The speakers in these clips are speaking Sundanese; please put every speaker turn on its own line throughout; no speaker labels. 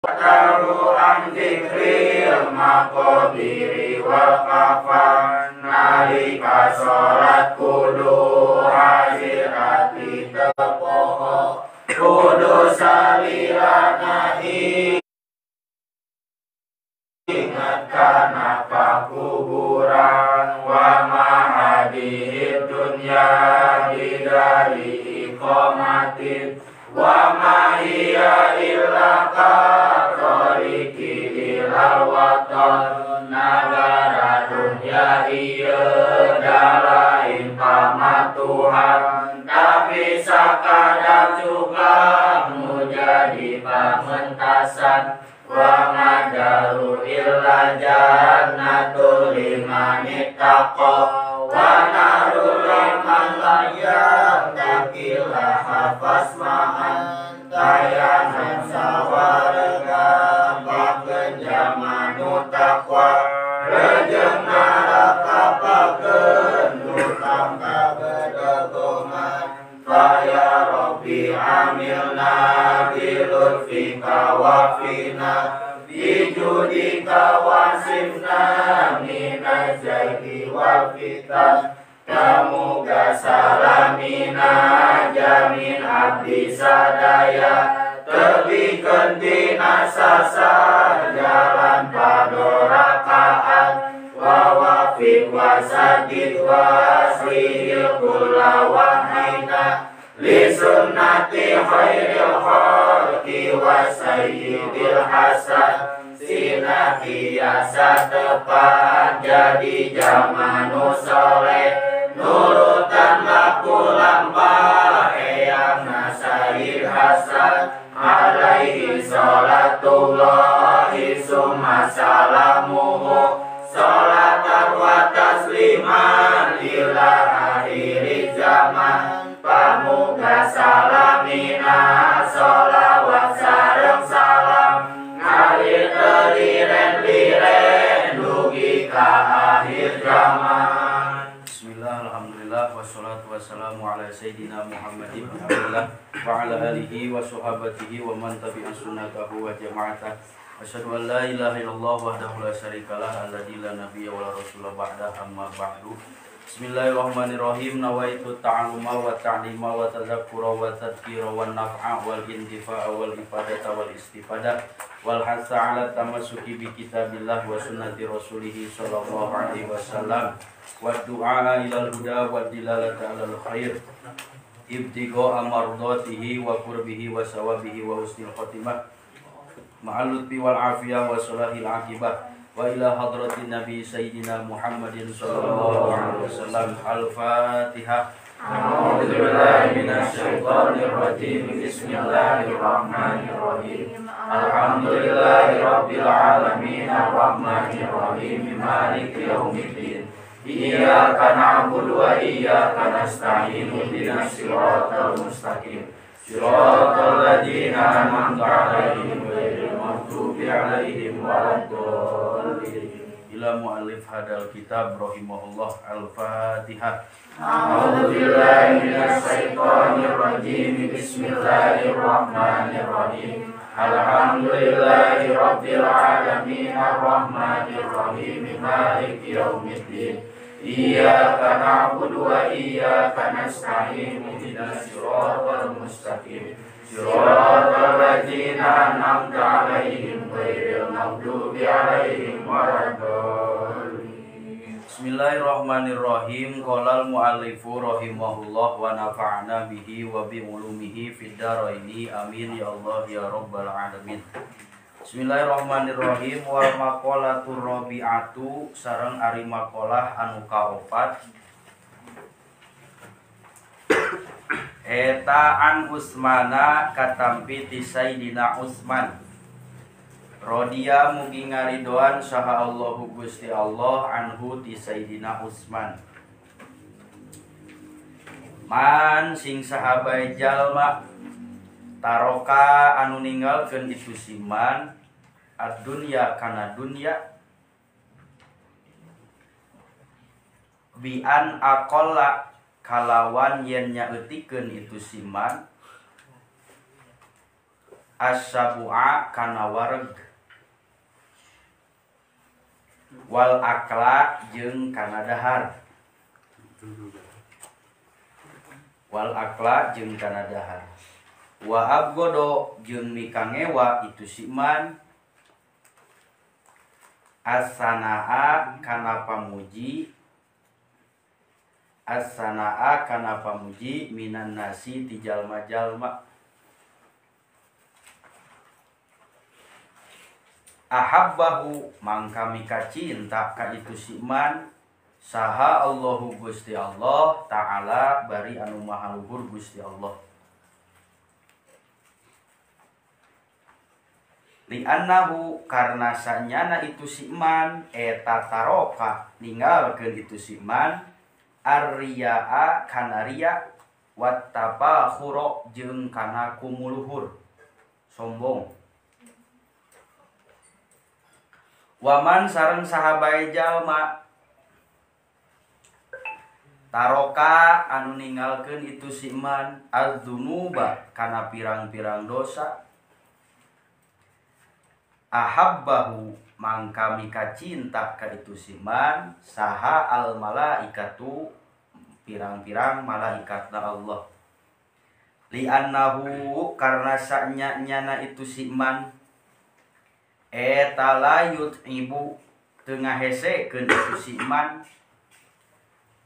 Tahu an dzikril maqabiri wal kafan nalika salat kudu hadir ati tepoho kudu salirana ingat kana pakuburan wa mahadihid dunya bidari iqamatin wa ma hiya illa qatoriki ilal waton nagara dunya ieu dalain pamatuhan tapi sakadar cukap nu jadi pamentasan wa madaru illa jannatul liman ittaqa wa narul liman la yattaqillah fasma'an tayanan sawarga pakeun jamanu taqwa rejeng neraka pakeun nu tangka bedegongan fa ya rabbi amilna bi lutfika wa fina bi judika wasifna minaz zaiki wal fitan kamuga salamina jamin abdi sadaya tebikeun tina sasar jalan padorakaan wa wafiq wa sadid wa aslihil kulla wahina li sunnati khairil khalqi wa sayyidil hasan sinatiasa tepat jadi jamanu soleh nurutan laku lampah eyang Sayyid Hasan alaihi salatullahi summa salamuhu salatan wa tasliman ila akhiri zaman pamuga salamina sholawat sareng salam ngalir teliren-liren dugi ka akhir zaman.
Alhamdulillah wassalatu wassalamu ala sayyidina Muhammadin wa ala alihi wa sahabatihi wa man tabi'a sunnatahu wa jama'atah. Asyhadu an la ilaha illallah wahdahu la syarikalah alladzi la nabiyya wa la rasula ba'da amma ba'du. Bismillahirrahmanirrahim. Nawaitu ta'alluma wa ta'lima wa tadzakkura wa tadhkira wa naf'a wal intifa'a wal ifadata wal istifadah wal hasa ala tamassuki bi kitabillah wa sunnati rasulih sallallahu alaihi wasallam wa du'a ilal huda wa dilalata alal khair ibtigha amardatihi wa qurbihi wa sawabihi wa husnil khatimah ma'al lutfi wal afiyah wa salahil akibah wa ila hadratin nabi sayyidina Muhammadin sallallahu alaihi wasallam. Al-Fatihah.
A'udzu billahi minasyaitonir rajim. Bismillahirrahmanirrahim. Alhamdulillahi rabbil alamin arrahmanir rahim maliki yaumiddin. Iyyaka na'budu wa iyyaka nasta'in ihdinas siratal mustaqim. Siratal ladzina an'amta 'alaihim ghairil maghdubi 'alaihim waladdallin.
Ila mu'allif hadal kitab rahimahullah. Al-Fatihah.
A'udzu billahi minasyaitonir rajim. Bismillahirrahmanirrahim. Alhamdulillahi rabbil alamin arrahmanir rahim maliki yaumiddin. Iyyaka na'budu wa iyyaka nasta'in ihdinas siratal mustaqim. Siratal ladzina an'amta 'alaihim ghairil maghdubi 'alaihim waladdallin.
Bismillahirrahmanirrahim. Qala al-mu'allifu rahimahullah wa nafa'ana bihi wa bi ulumihi fid dharaini. Amin ya Allah ya rabbal alamin. Bismillahirrahmanirrahim. Wal maqalatur rabi'atu sareng ari maqalah anu kaopat eta an Utsmana katampi ti Sayyidina Utsman rodiya mugi ngaridoan saha Allahu Gusti Allah anhu ti Sayyidina Utsman. Man sing sahabai jalma taroka anu ninggalkeun itu siman ad-dunya kana dunya bian aqalla kalawan yen nyaeutikeun itu siman as-sab'a kana wareg wal akla jeung kana dahar wal akla jeung kana dahar wa abgodo jeung mikangewa itu siman as-sanaa kana pamuji as-sanaa kana pamuji minan nasi ti jalma-jalma ahabbahu mangka mika cinta ka itu siman saha Allahu Gusti Allah ta'ala bari anu maha luhur Gusti Allah li'annahu karena sanyana itu siman eta taroka ninggalkeun itu siman arriyaa kana riya wattabakhura jeung kana kumuluhur sombong waman sareng sahabae jalma taroka anu ninggalkeun itu siman adz-dzunuba kana pirang-pirang dosa ahabbahu mangka mika cinta ka itu siman saha al malaikatu pirang-pirang malaikatna Allah li'annahu karena sanyana itu siman eta layut ibu tengah hesekeun itu siman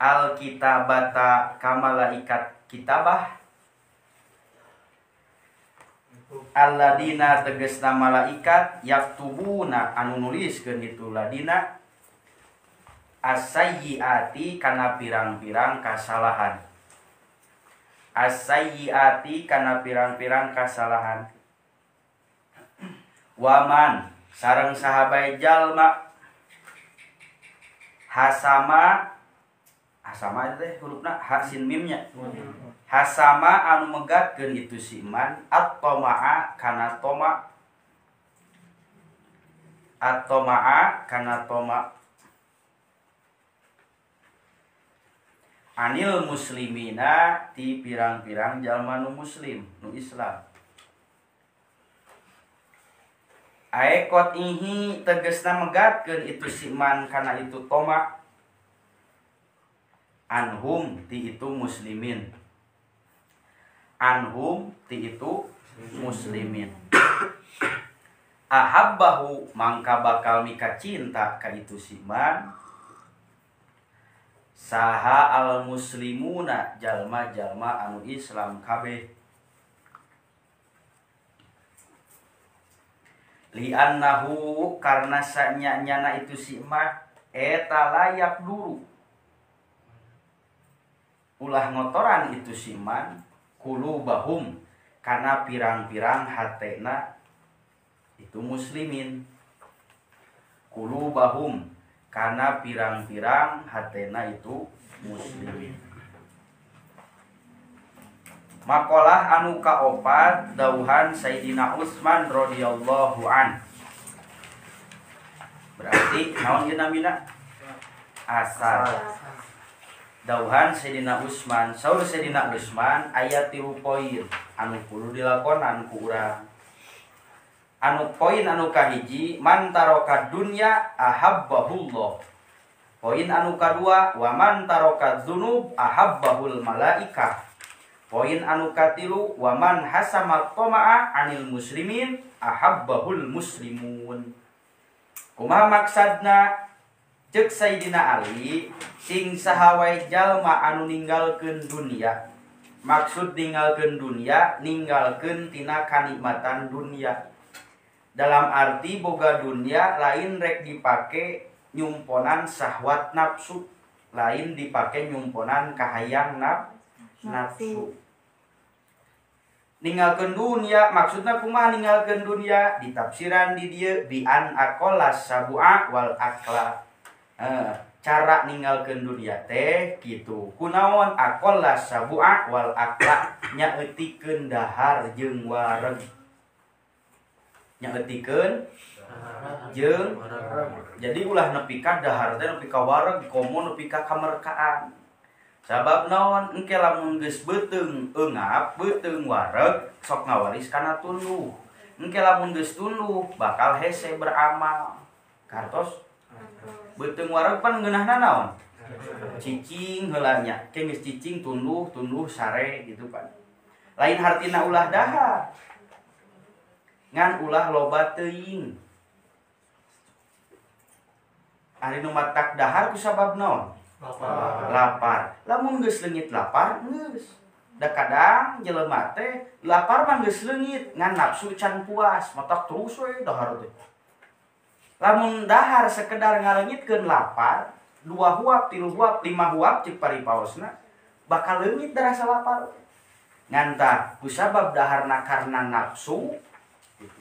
al kitabata ka malaikat kitabah alladina tegasna malaikat yaktubuna anu nuliskeun itu ladina as-sayyiati kana pirang-pirang kasalahan as-sayyiati kana pirang-pirang kasalahan waman sareng sahabae jalma hasama hasama teh hurufna ha sin mimnya hasama anu megatkeun itu siman at-tomaa kana toma at-tomaa kana toma anil muslimina ti pirang-pirang jalma nu muslim nu Islam aekot ihi tegesna megatkeun itu siman kana itu toma anhum ti itu muslimin anhum ti itu muslimin ahabbahu mangka bakal mika cinta ka itu siman saha al muslimuna jalma-jalma anu Islam kabeh li'annahu karena sanyana itu siman eta layak dulu ulah ngotoran itu siman kulubahum kana pirang-pirang hatena itu muslimin kulubahum kana pirang-pirang hatena itu muslimin. Makalah anu kaopat dauhan Sayyidina Utsman radhiyallahu an. Berarti naon ieu namina? Asar. Dauhan Sayyidina Utsman, saur Sayyidina Utsman aya 3 poin anu kudu dilakonan ku urang. Anu poin anu kahiji man taroka dunya ahabbahullah. Poin anu kadua wa man taroka dzunub ahabbahul malaikah. Poin anu katilu wa man hasama toma'a anil muslimin ahabbahul muslimun. Kumaha maksadna? Ceuk Sayyidina Ali sing saha wae jalma anu ninggalkeun dunia. Maksud ninggalkeun dunia, ninggalkeun tina kanikmatan dunia. Dalam arti boga dunia lain rek dipake nyumponan syahwat nafsu, lain dipake nyumponan kahayang nafsu. Ninggalkeun dunia maksudna kumaha ninggalkeun dunia? Ditafsiran di dieu bi an aqalla sab'a wal akla. Cara ninggalkeun dunia teh kitu. Kunaon aqalla sab'a wal akla nyaeutikeun dahar jeung wareg. Nyaeutikeun jeung jadi ulah nepi ka dahar teh nepi ka wareg komo nepi ka kamerkaan. Sabab naon engke lamun geus beuteung eungap, beuteung wareg sok ngawaris kana tunduh. Engke lamun geus tunduh bakal hese beramal. Kartos beuteung wareg pan ngeunahna naon? Cicing heula nya. Ke geus cicing tunduh tunduh sare gitu pan. Lain hartina ulah dahar. Ngan ulah loba teuing. Ari nu matak dahar ku sabab naon? Lapar. Lapar. Lamun geus leungit lapar geus. Da kadang jelema teh lapar mah geus leungit ngan nafsu can puas, matak terus we dahar teh. Lamun dahar sekedar ngaleungitkeun lapar, 2 huap, 3 huap, 5 huap cek paripaosna bakal leungit da rasa lapar. Ngan tah ku sabab daharna karena nafsu,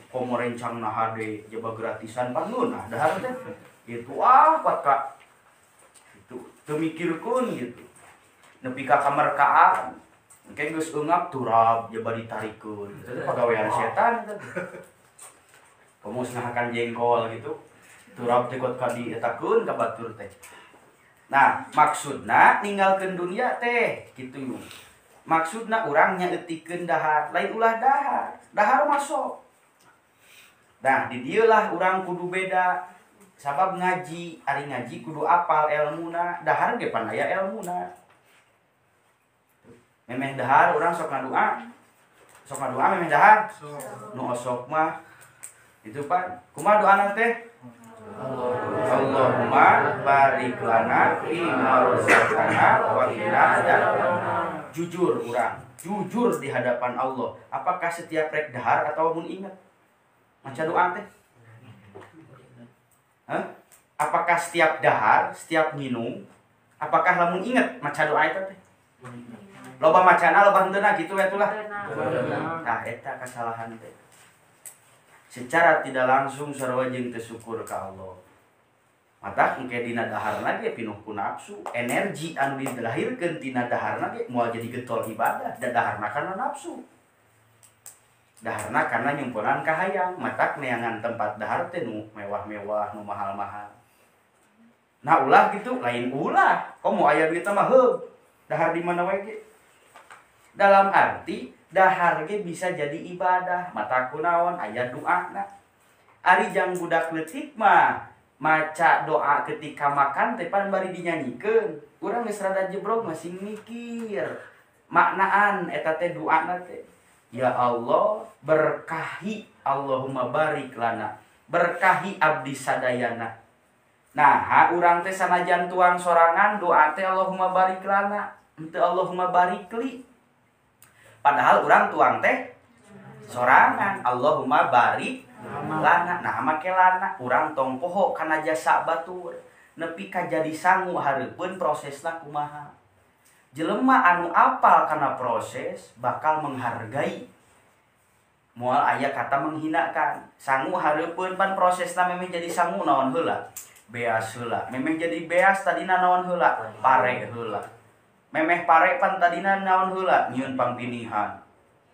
komo rencangna hade jaba gratisan pangeunah dahar teh. Gitu ah kuat ka. Gitu teu mikirkeun gitu. Nepi ka kamerkaan engke geus eungap turab jaba ditarikeun. Itu teh pagawean setan eta. Komo ngahakan jengkol gitu. Turab teh kuat ka dietakeun ka batur teh. Nah, maksudna ninggalkeun dunia teh kitu. Maksudna urang nyaeutikeun dahar, lain ulah dahar. Dahar masuk. Nah, di dieu lah urang kudu beda. Sabab ngaji, ari ngaji kudu apal elmuna, dahar ge pan aya elmuna. Memeh dahar urang sok ngadoa. Sok ngadoa memeh dahar. Nu osok mah itu pan. Kumaha doana teh? Allahumma barik lana fi ma razaqtana wa qina adzabannar. Jujur urang, jujur di hadapan Allah. Apakah setiap rek dahar atau mun ingat maca doa teh? Hah? Apakah setiap dahar, setiap minum, apakah lamun ingat maca doa eta teh? Loba macana loba henteuna kitu we atulah. Tah eta kasalahan teh. Secara tidak langsung sarua jeung teu syukur ka Allah. Matak engke dina daharna ge pinuh ku nafsu, energi anu dilahirkeun tina daharna ge moal jadi getol ibadah, da daharna karena nafsu. Daharna karena nyumponan kahayang, matak neangan tempat dahar teh nu mewah-mewah, nu mahal-mahal. Nah ulah gitu, lain ulah. Komo aya duit mah heuh. Dahar di mana wae ge. Dalam arti dahar ge bisa jadi ibadah, matak kunaon aya doana. Ari jang budak leutik mah maca doa ketika makan teh pan bari dinyanyikeun. Urang geus rada jebrog masih mikir maknaan eta teh doana teh. Ya Allah, berkahi, Allahumma barik lana, berkahi abdi sadayana. Nah, urang teh sanajan tuang sorangan doa teh Allahumma barik lana, henteu Allahumma barikli. Padahal urang tuang teh sorangan Allahumma barik lana. Nah, make lana urang tong poho kana jasa batur. Nepi ka jadi sangu hareupeun prosesna kumaha. Jelema anu apal kana proses bakal menghargai. Moal aya kata menghinakan. Sangu hareupeun pan prosesna memeh jadi sangu naon heula? Beas heula. Memeh jadi beas tadina naon heula? Pare heula. Memeh pare pan tadina naon heula? Nyieun pangbinihan.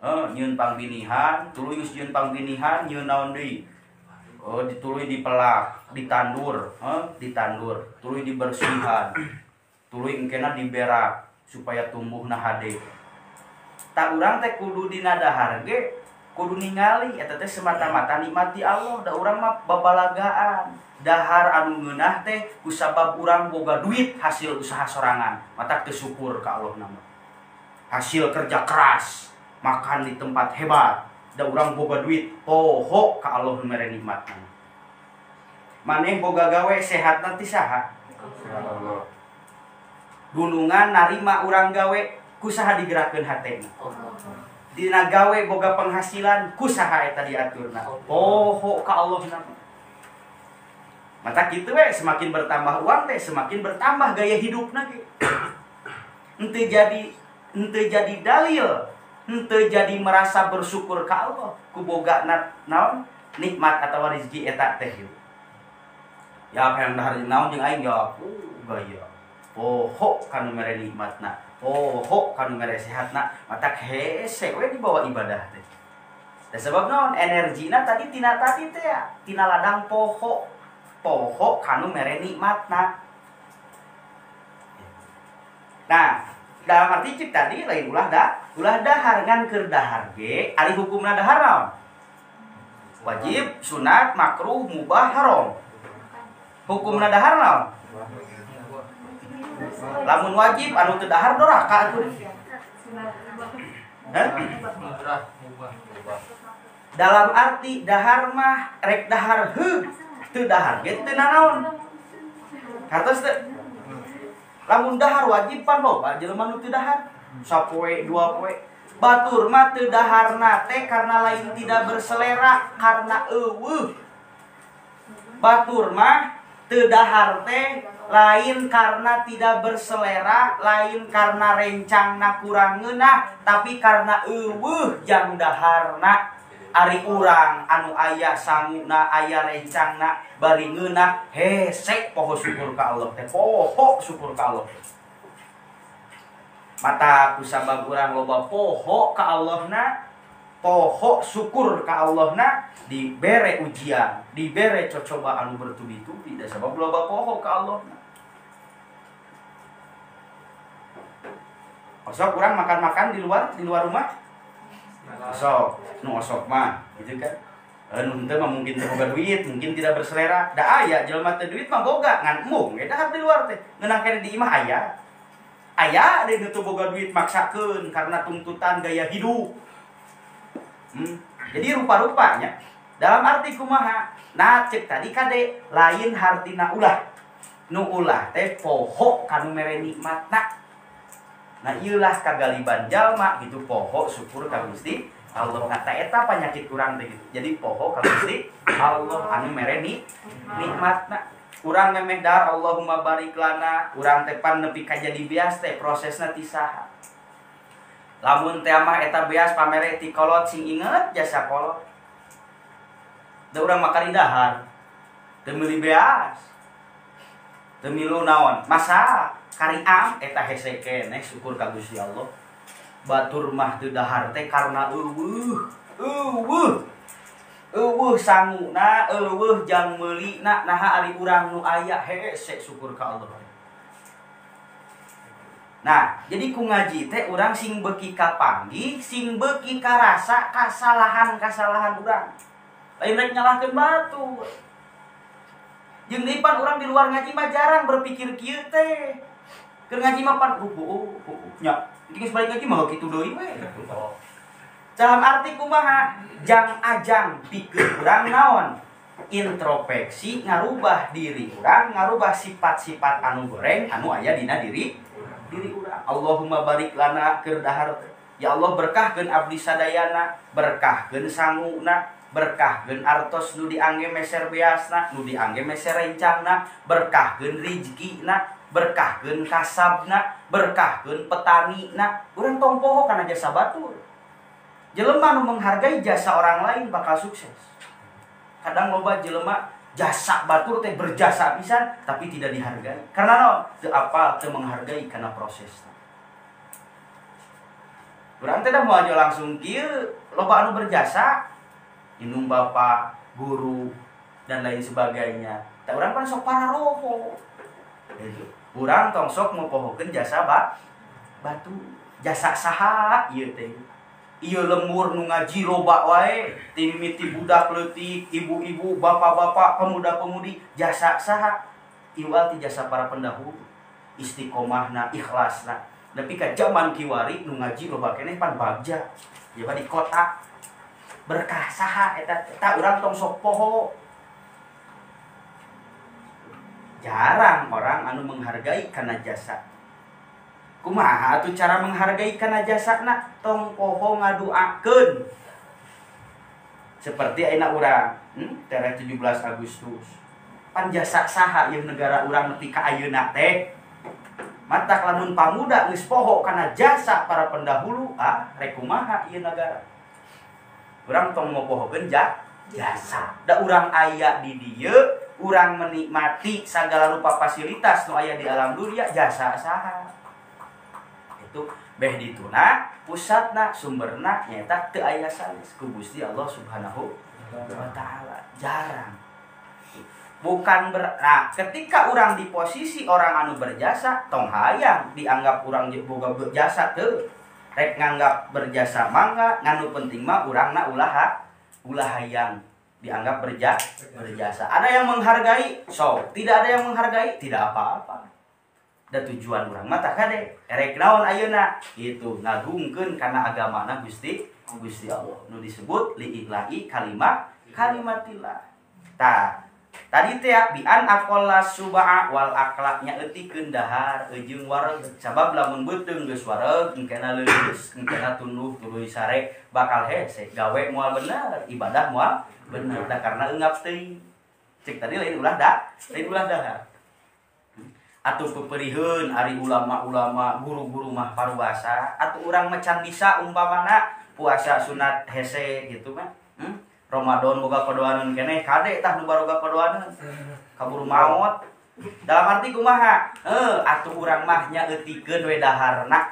Nyieun pangbinihan, tuluy geus nyieun pangbinihan, nyieun naon deui? Oh, dituluy dipelak, ditandur, ditandur, tuluy dibersihan. Tuluy engkena diberak supaya tumbuhna hade. Tak urang teh kudu dina dahar ge kudu ningali eta teh semata-mata nikmat di Allah. Da urang mah babalagaan. Dahar anu ngeunah teh kusabab urang boga duit hasil usaha sorangan. Matak teu syukur ka Allah nama. Hasil kerja keras, makan di tempat hebat, da urang boga duit, poho ka Allah nu mere nikmatna. Maneh boga gawe sehat nanti saha? Allah. Dunungan narima urang gawe kusaha digerakkeun hatena. Dina gawe boga penghasilan kusaha eta diaturna. Poho ka Allah nama. Mata kitu we semakin bertambah uang teh semakin bertambah gaya hidupna ge. Henteu jadi dalil, henteu jadi merasa bersyukur ka Allah ku boga naon nikmat atawa rezeki eta teh. Ya apa yang dahar naon jeung aing ya gaya. Poho kanu mere nikmatna, poho kanu mere sehatna, matak hese we dibawa ibadah teh. Da sebab naon energina tadi tina tadi teh ya, tina ladang poho. Poho kanu mere nikmatna. Nah, dalam arti cik tadi lain ulah dahar ngan keur dahar ge ari hukumna dahar naon? Wajib, sunat, makruh, mubah, haram. Hukumna dahar naon? Lamun wajib anu teu dahar doraka atuh. Hah? Dalam arti dahar mah rek dahar heug, teu dahar ge teu nanaon. Hartos teu? Lamun dahar wajib pan loba jelema nu teu dahar. Sapoe, dua poe. Batur mah teu daharna teh karena lain tidak berselera, karena eueuh. Batur mah teu dahar teh lain karena tidak berselera, lain karena rencangna kurang ngeunah, tapi karena eueuh jang daharna. Ari urang anu aya sanguna, aya rencangna, bari ngeunah, hese poho syukur ka Allah teh, poho syukur ka Allah. Mata kusabab urang loba poho ka Allahna, poho syukur ka Allahna, dibere ujian, dibere cocoba anu bertubi-tubi, da sabab loba poho ka Allahna. Osok urang makan-makan di luar rumah. Osok, nu osok mah, gitu kan. Anu henteu mah mungkin teu boga duit, mungkin tidak berselera. Da aya jelema teu duit mah boga, ngan embung ge dahar di luar teh. Ngeunah keneh di imah aya. Aya deui nu teu boga duit maksakeun karena tuntutan gaya hidup. Jadi rupa-rupanya dalam arti kumaha? Nah, cek tadi kade lain hartina ulah. Nu ulah teh poho kanu mere nikmatna. Nah, ieulah kagaliban jalma gitu poho syukur ka Gusti Allah. Nah, ta eta panyakit urang teh gitu. Jadi poho ka Gusti Allah anu mere nikmatna. Urang memeh dahar Allahumma barik lana, urang teh pan nepi ka jadi beas teh prosesna ti saha. Lamun teh mah eta beas pamere ti kolot sing inget jasa kolot. Da urang mah kari dahar. Teu meuli beas. Teu milu naon? Masak kari am eta hese keneh syukur ka Gusti Allah. Batur mah teu dahar teh karena eueuh. Eueuh. Eueuh sanguna, eueuh jang meulina, naha ari urang nu aya hese syukur ka Allah. Nah, jadi ku ngaji teh urang sing beuki kapanggih, sing beuki karasa kasalahan-kasalahan urang. Lain rek nyalahkeun batur. Jeung deui pan urang di luar ngaji mah jarang berpikir kieu teh. Keur ngaji mah pan nya. Geus balik ngaji mah kitu deui we. Dalam arti kumaha? Jang ajang pikeun urang naon? Introspeksi ngarubah diri urang, ngarubah sifat-sifat anu goreng anu aya dina diri urang. Allahumma barik lana keur dahar. Ya Allah berkahkeun abdi sadayana, berkahkeun sanguna, berkahkeun artos nu diangge meser beasna, nu diangge meser rencangna, berkahkeun rizkina, berkahkeun kasabna, berkahkeun petanina. Urang tong poho kana jasa batur. Jelema nu menghargai jasa orang lain bakal sukses. Kadang loba jelema jasa batur teh berjasa pisan tapi tidak dihargai. Karena naon? Teu apal, teu menghargai kana prosesna. Urang teh da moal langsung kieu, loba anu berjasa, indung bapa, guru dan lain sebagainya. Tah urang kan sok pararoho. Urang tong sok mopohokeun jasa batu, jasa saha ieu teh. Ieu lemur nu ngaji loba wae, ti budak leutik, ibu-ibu, bapak-bapak, pemuda-pemudi, jasa saha? Iwal ti jasa para pendahulu. Istiqomahna, ikhlasna. Nepi ka jaman kiwari nu ngaji loba keneh pan bagja. Ieu mah di kota. Berkah saha eta eta urang tong sok poho. Jarang orang anu menghargai kana jasa. Kumaha atuh cara menghargai kana jasana? Tong poho ngaduakeun. Seperti ayeuna urang, tereh 17 Agustus. Pan jasa saha ieu negara urang nepi ka ayeuna teh? Matak lamun pamuda geus poho kana jasa para pendahulu, rek kumaha ieu nagara? Urang tong mopohokeun jasa. Da urang aya di dieu, urang menikmati sagala rupa fasilitas nu aya di alam dunia, jasa saha? Itu beh dituna pusatna sumberna nyaeta teu aya sanes ku Gusti Allah Subhanahu wa taala. Jarang. Bukan nah, ketika orang di posisi orang anu berjasa, tong hayang dianggap urang boga berjasa teu. Rek nganggap berjasa mangga, ngan nu penting mah urangna ulah hayang Dianggap berjasa. Ada yang menghargai, so tidak ada yang menghargai, tidak apa-apa. Da tujuan urang mah tah kade erek naon ayeuna gitu ngagungkeun kana agamana Gusti Gusti Allah nu disebut liilahi kalimat kalimatillah. Tah tadi teh bian aqalla sub'a wal akla nya eutikeun dahar jeung wareg sabab lamun beuteung geus wareg engkena leuleus engkena tunduh tuluy sare bakal hese gawe moal bener ibadah moal bener da karena eungap teuing cek tadi lain ulah da lain ulah dahar atuh peperiheun ari ulama-ulama guru-guru mah parubasa atuh urang mah can bisa umpamana puasa sunat hese gitu mah. Ramadan boga kodoaneun keneh kade tah nu baroga kodoaneun kaburu maot dalam arti kumaha atuh urang mah nya eutikeun we daharna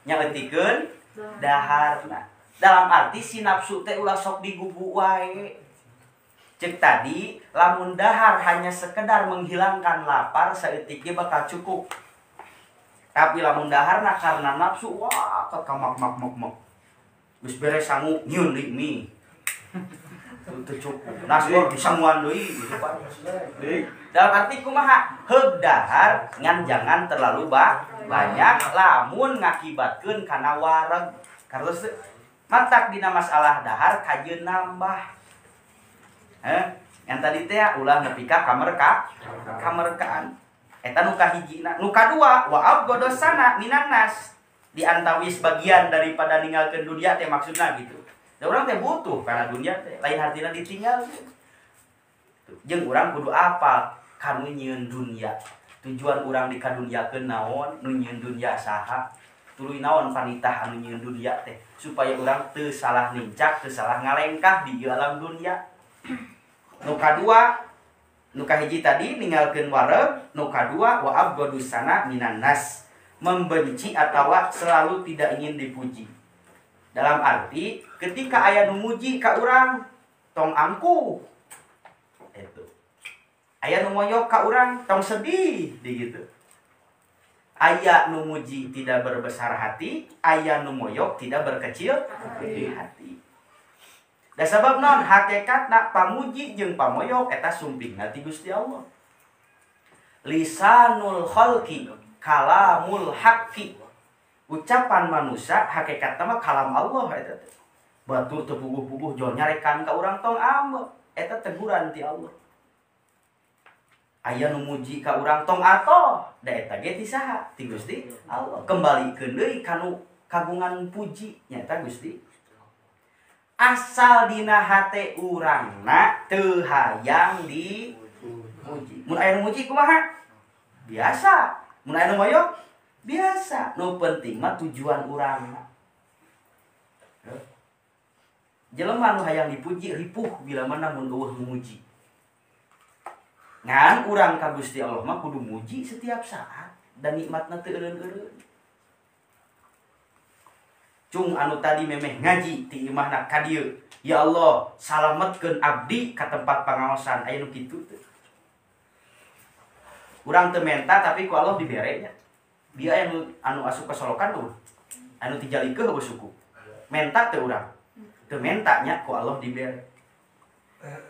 nya eutikeun daharna dalam arti si nafsu teh ulah sok digugu wae. Cek tadi lamun dahar hanya sekedar menghilangkan lapar saeutik ge bakal cukup. Tapi lamun daharna karena nafsu wah kamak mak mak mak. Geus beres sangu nyieun deui mie. Teu cukup. Nasgor disanguan deui gitu Pak. Dalam arti kumaha? Heug dahar ngan jangan terlalu banyak lamun ngakibatkeun kana wareg. Kartos matak dina masalah dahar kajeun nambah. Yang tadi teh ulah nepi ka kamerkaan. Eta nu kahijina, nu kadua wa abgodosana minan nas. Di antawis bagian daripada ninggalkeun dunia teh maksudna gitu. Da urang teh butuh kana dunia teh, lain hartina ditinggal. Jeung urang kudu apal kanu nyieun dunia. Tujuan urang dikaduniakeun naon, nu nyieun dunia saha? Tuluy naon panitah anu nyieun dunia teh supaya urang teu salah nincak, teu salah ngalengkah di alam dunia. Nu kadua, nu kahiji tadi ninggalkeun wareg, nu kadua wa abghadusana minan nas, membenci atawa selalu tidak ingin dipuji. Dalam arti ketika aya nu muji ka urang tong angkuh. Eta. Aya nu moyok ka urang tong sedih di gitu. Aya nu muji tidak berbesar hati, aya nu moyok tidak berkecil hati. Da sabab naon hakikatna pamuji jeung pamoyok eta sumpingna ti Gusti Allah. Lisanul khalqi kalamul haqqi. Ucapan manusia hakikatna mah kalam Allah eta teh. Batur teu puguh-puguh jol nyarekan ka urang tong ambek, eta teguran ti Allah. Aya nu muji ka urang tong atoh, da eta ge ti saha? Ti Gusti Allah. Kembalikeun deui kanu kagungan puji nyaeta Gusti. Asal dina hate urangna teu hayang dipuji. Mun aya nu muji kumaha? Biasa. Mun aya nu moyok biasa. Nu penting mah tujuan urangna. Jelema nu hayang dipuji ripuh bila mana mun eueuh nu muji. Ngan urang ka Gusti Allah mah kudu muji setiap saat dan nikmatna teu eureun-eureun. Cung anu tadi memeh ngaji ti imahna ka dieu. Ya Allah, salametkeun abdi ka tempat pangaosan. Aya nu kitu teu. Urang teu menta tapi ku Allah dibere nya. Dia anu asup ka solokan tuh. Anu tijalikeun eueuh suku. Menta teu urang. Teu menta nya ku Allah dibere.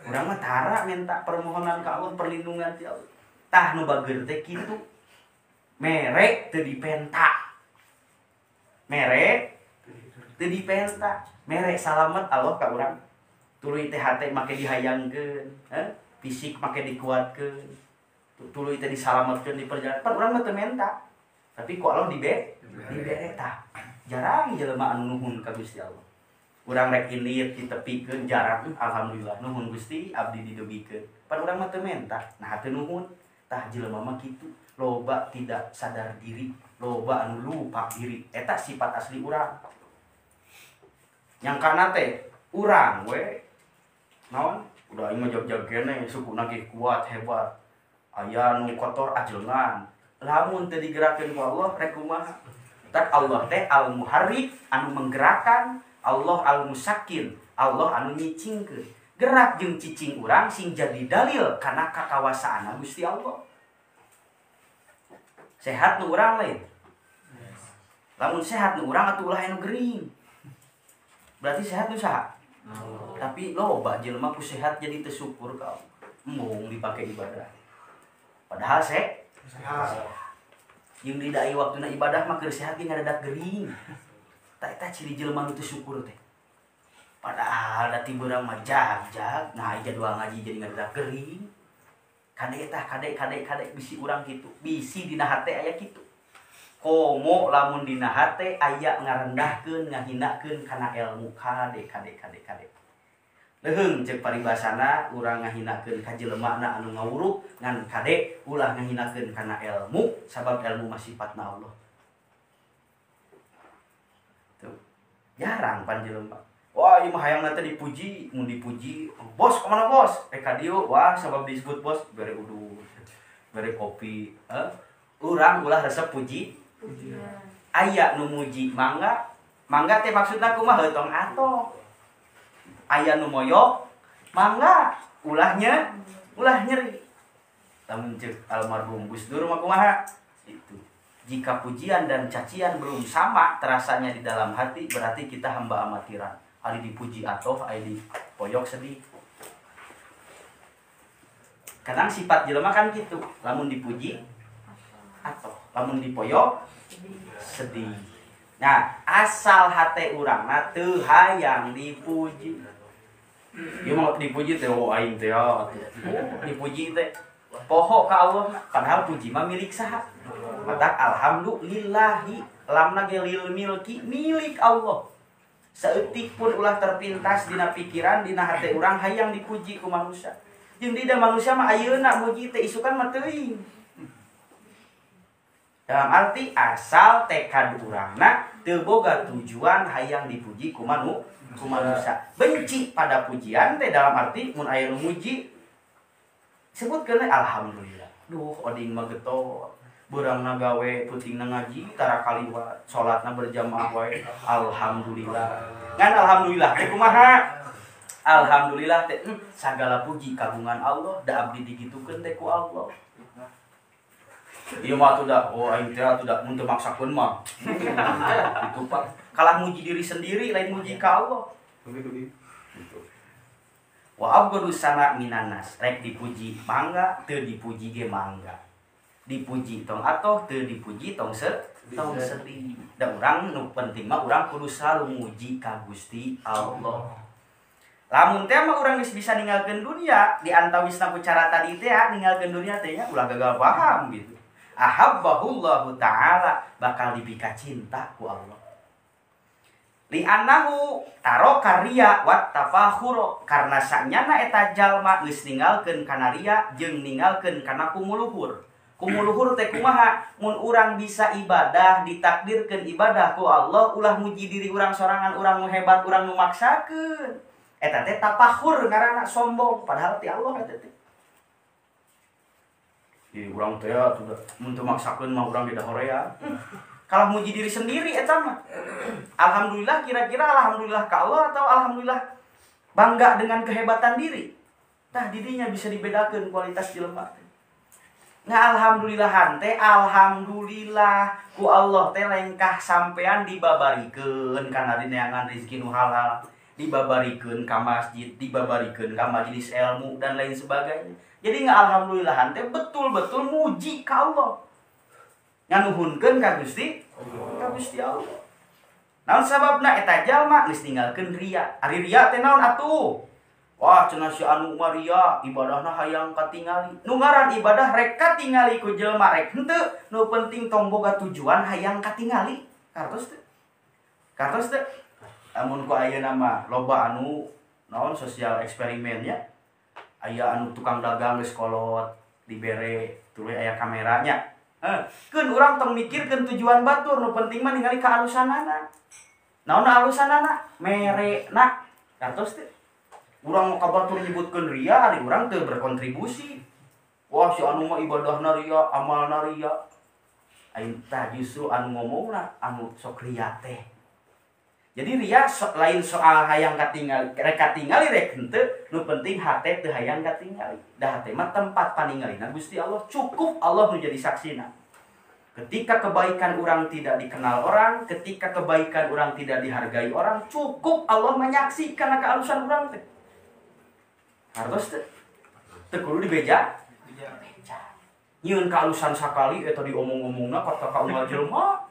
Urang mah tara menta permohonan ka Allah, perlindungan ti Allah. Tah nu bager teh kitu. Mere teu dipenta. Mere teu dipenta, mere salamet Allah ka urang. Tuluy teh hate make dihayangkeun, fisik make dikuatkeun. Tuluy teh disalametkeun di perjalanan. Pan urang mah teu menta. Tapi ku Allah dibere tah. Jarang jelema anu nuhun ka Gusti Allah. Urang rek indit ditepikeun jarang, alhamdulillah nuhun Gusti abdi didugikeun. Pan urang mah teu menta, nah teu nuhun. Tah jelema mah kitu, loba tidak sadar diri, loba anu lupa diri. Eta sifat asli urang. Yang kana teh urang we naon udah aing mah jag-jag keneh sukuna ge kuat hebat aya nu kotor ajengan lamun teu digerakkeun ku Allah rek kumaha. Tak Allah teh al muharrik anu menggerakkan, Allah al musakin, Allah anu nyicingkeun. Gerak jeung cicing urang sing jadi dalil kana kakawasaanna Gusti Allah. Sehat nu urang lain. Lamun sehat nu urang atuh ulah anu gering. Berarti sehat nu saha? Tapi loba jelema ku sehat jadi teu syukur ka Allah. Embung dipake ibadah. Padahal sehat. Jeung di dai waktuna ibadah mah keur sehat ge ngadadak gering. Tah eta ciri jelema nu teu syukur teh. Padahal da ti beurang mah jag-jag, nah jadwal ngaji jadi ngadadak gering. Kade tah kade kade kade bisi urang kitu, bisi dina hate aya kitu. Komo lamun dina hate aya ngarendahkeun ngahinakeun kana ilmu kade kade kade kade. Leuheung ceuk paribasana urang ngahinakeun ka jelemana anu ngawuruk ngan kade ulah ngahinakeun kana ilmu sabab ilmu mah sifatna Allah. Tuh. Jarang pan jelema. Wah, ieu mah hayangna teh dipuji, mun dipuji, bos kemana bos? Ka dieu, wah sabab disebut bos bere udud, bere kopi. Urang ulah resep puji. Aya nu muji mangga. Mangga teh maksudna kumaha tong atoh. Aya nu moyok mangga ulahnya ulah nyeri. Lamun ceuk almarhum Gus Dur mah kumaha? Itu. Jika pujian dan cacian belum sama terasanya di dalam hati, berarti kita hamba amatiran. Ari dipuji atoh, ari dipoyok sedih. Kadang sifat jelema kan gitu. Lamun dipuji atoh, lamun dipoyok sedih. Nah, asal hate urangna teu hayang dipuji. Ieu mah dipuji teh oh aing teh oh, dipuji teh poho ka Allah, padahal puji mah milik saha. Matak alhamdulillahi lamna ge lil milki milik Allah. Saeutik pun ulah terpintas dina pikiran dina hate urang hayang dipuji ku manusia. Jeung di da manusia mah ayeuna muji teh isukan mah teuing. Dalam arti asal tekad urangna teu boga tujuan hayang dipuji ku manusia. Benci pada pujian teh dalam arti mun aya nu muji sebutkeun alhamdulillah. Duh oding mah getor. Beurangna gawe peutingna ngaji tara kaliwat, salatna berjamaah wae. Alhamdulillah. Ngan alhamdulillah teh kumaha? Alhamdulillah teh sagala puji kagungan Allah, da abdi digitukeun teh ku Allah. Ieu mah atuh da, oh aing teh atuh da mun teu maksakeun mah. Itu Pak, kalah muji diri sendiri lain muji ka Allah. Gitu. Wa abghadu sana minanas, rek dipuji mangga, teu dipuji ge mangga. Dipuji tong atoh, teu dipuji tong sedih. Da urang nu penting mah urang kudu selalu muji ka Gusti Allah. Lamun teh mah urang geus bisa ninggalkeun dunia, di antawisna ku cara tadi teh ninggalkeun dunia teh nya ulah gagal paham gitu. Ahabbahullahu ta'ala bakal dipika cinta ku Allah. Li'annahu taraka riya wat tafakhur, karena sanyana eta jalma geus ninggalkeun kana riya jeung ninggalkeun kana kumuluhur. Kumuluhur teh kumaha? Mun urang bisa ibadah, ditakdirkeun ibadah ku Allah, ulah muji diri urang sorangan, urang nu hebat, urang nu maksakeun. Eta teh tafakhur ngaranna sombong, padahal ti Allah eta teh. Ih, urang teh atuh da mun teu maksakeun mah urang ge da horea. Kalah muji diri sendiri eta mah. Alhamdulillah, kira-kira alhamdulillah ka Allah atau alhamdulillah bangga dengan kehebatan diri. Tah dirinya bisa dibedakeun kualitas jelema. Nah alhamdulillahan teh alhamdulillah ku Allah teh lengkah sampean dibabarikeun kana dineangan rezeki nu halal, dibabarikeun ka masjid, dibabarikeun ka majelis ilmu dan lain sebagainya. Jadi nggak alhamdulillahan teh betul-betul muji ka Allah. Nganuhunkeun ka Gusti, ka Gusti Allah. Naon sababna eta jalma geus ninggalkeun riya. Ari riya teh naon atuh? Wah cenah si anu mah riya, ibadahna hayang katingali. Nu ngaran ibadah rek katingali ku jelema rek henteu, nu penting tong boga tujuan hayang katingali. Kartos teu? Kartos teu? Lamun ku ayeuna mah loba anu naon sosial eksperimennya. Aya anu tukang dagang geus kolot dibere tuluy aya kameranya. Keun urang tong mikirkeun tujuan batur, nu penting mah ningali kaalusanana. Naon alusanana? Merena. Kartos teu? Urang ka batur nyebutkeun riya, ari urang teu berkontribusi. Wah si anu mah ibadahna riya, amalna riya. Aing tah justru anu ngomongna anu sok riya teh. Jadi riya lain soal hayang katingali, rek katingali rek henteu, nu penting hate teu hayang katingali. Da hate mah tempat paningalina Gusti Allah, cukup Allah nu jadi saksina. Ketika kebaikan orang tidak dikenal orang, ketika kebaikan orang tidak dihargai orang, cukup Allah menyaksikan kealusan orang teh. Hartos teh. Teu kudu dibeja. Beja. Nyieun kealusan sakali eta diomong-omongna kata ka unggal jelema.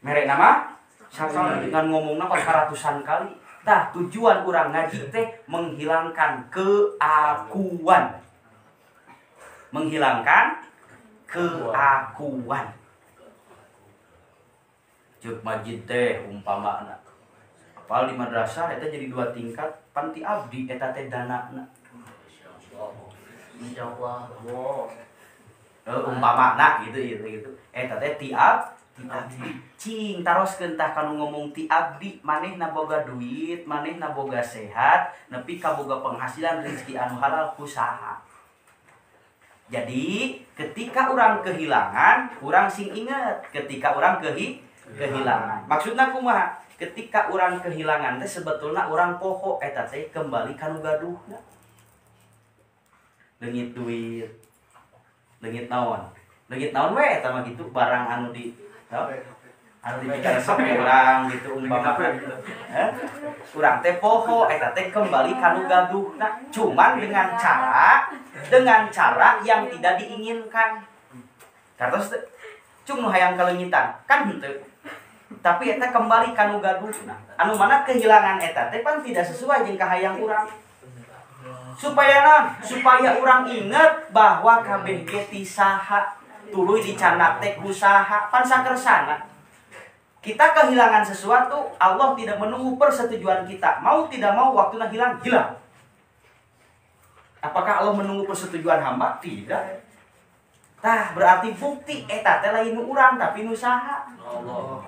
Mere nama sakali dengan ngomongna ka ratusan kali. Tah tujuan urang ngaji teh menghilangkan keakuan. Menghilangkan keakuan. Ceuk masjid teh umpamana. Apal di madrasah eta jadi dua tingkat, panti abdi eta teh danana.
Insyaallah.
Umpamana gitu gitu gitu. Eta teh ti abdi. Cing taroskeun tah kanu ngomong ti abdi, manehna boga duit, manehna boga sehat, nepi ka boga penghasilan rezeki anu halal ku saha. Jadi ketika orang kehilangan, orang sing inget. Ketika orang kehilangan, maksudnya kumaha? Ketika orang kehilangan teh sebetulnya orang poho eta teh kembali ka nu gaduhna. Leungit duit, leungit naon? Leungit naon we eta mah gitu barang anu di anu dipikaresep urang gitu umpama. Urang teh poho eta teh kembali ka nu gaduhna, cuman dengan cara yang tidak diinginkan. Kartos cung nu hayang kaleungitan kan henteu. Tapi eta kembali ka nu gaduhna. Anu mana kehilangan eta teh pan tidak sesuai jeung kahayang urang. Supaya naon? Supaya urang inget bahwa kabeh ge ti saha, tuluy dicandak teh ku saha, pan sakersana. Kita kehilangan sesuatu, Allah tidak menunggu persetujuan kita. Mau tidak mau waktuna hilang, hilang. Apakah Allah menunggu persetujuan hamba? Tidak. Tah, berarti bukti eta teh lain nu urang tapi nu saha.
Allah.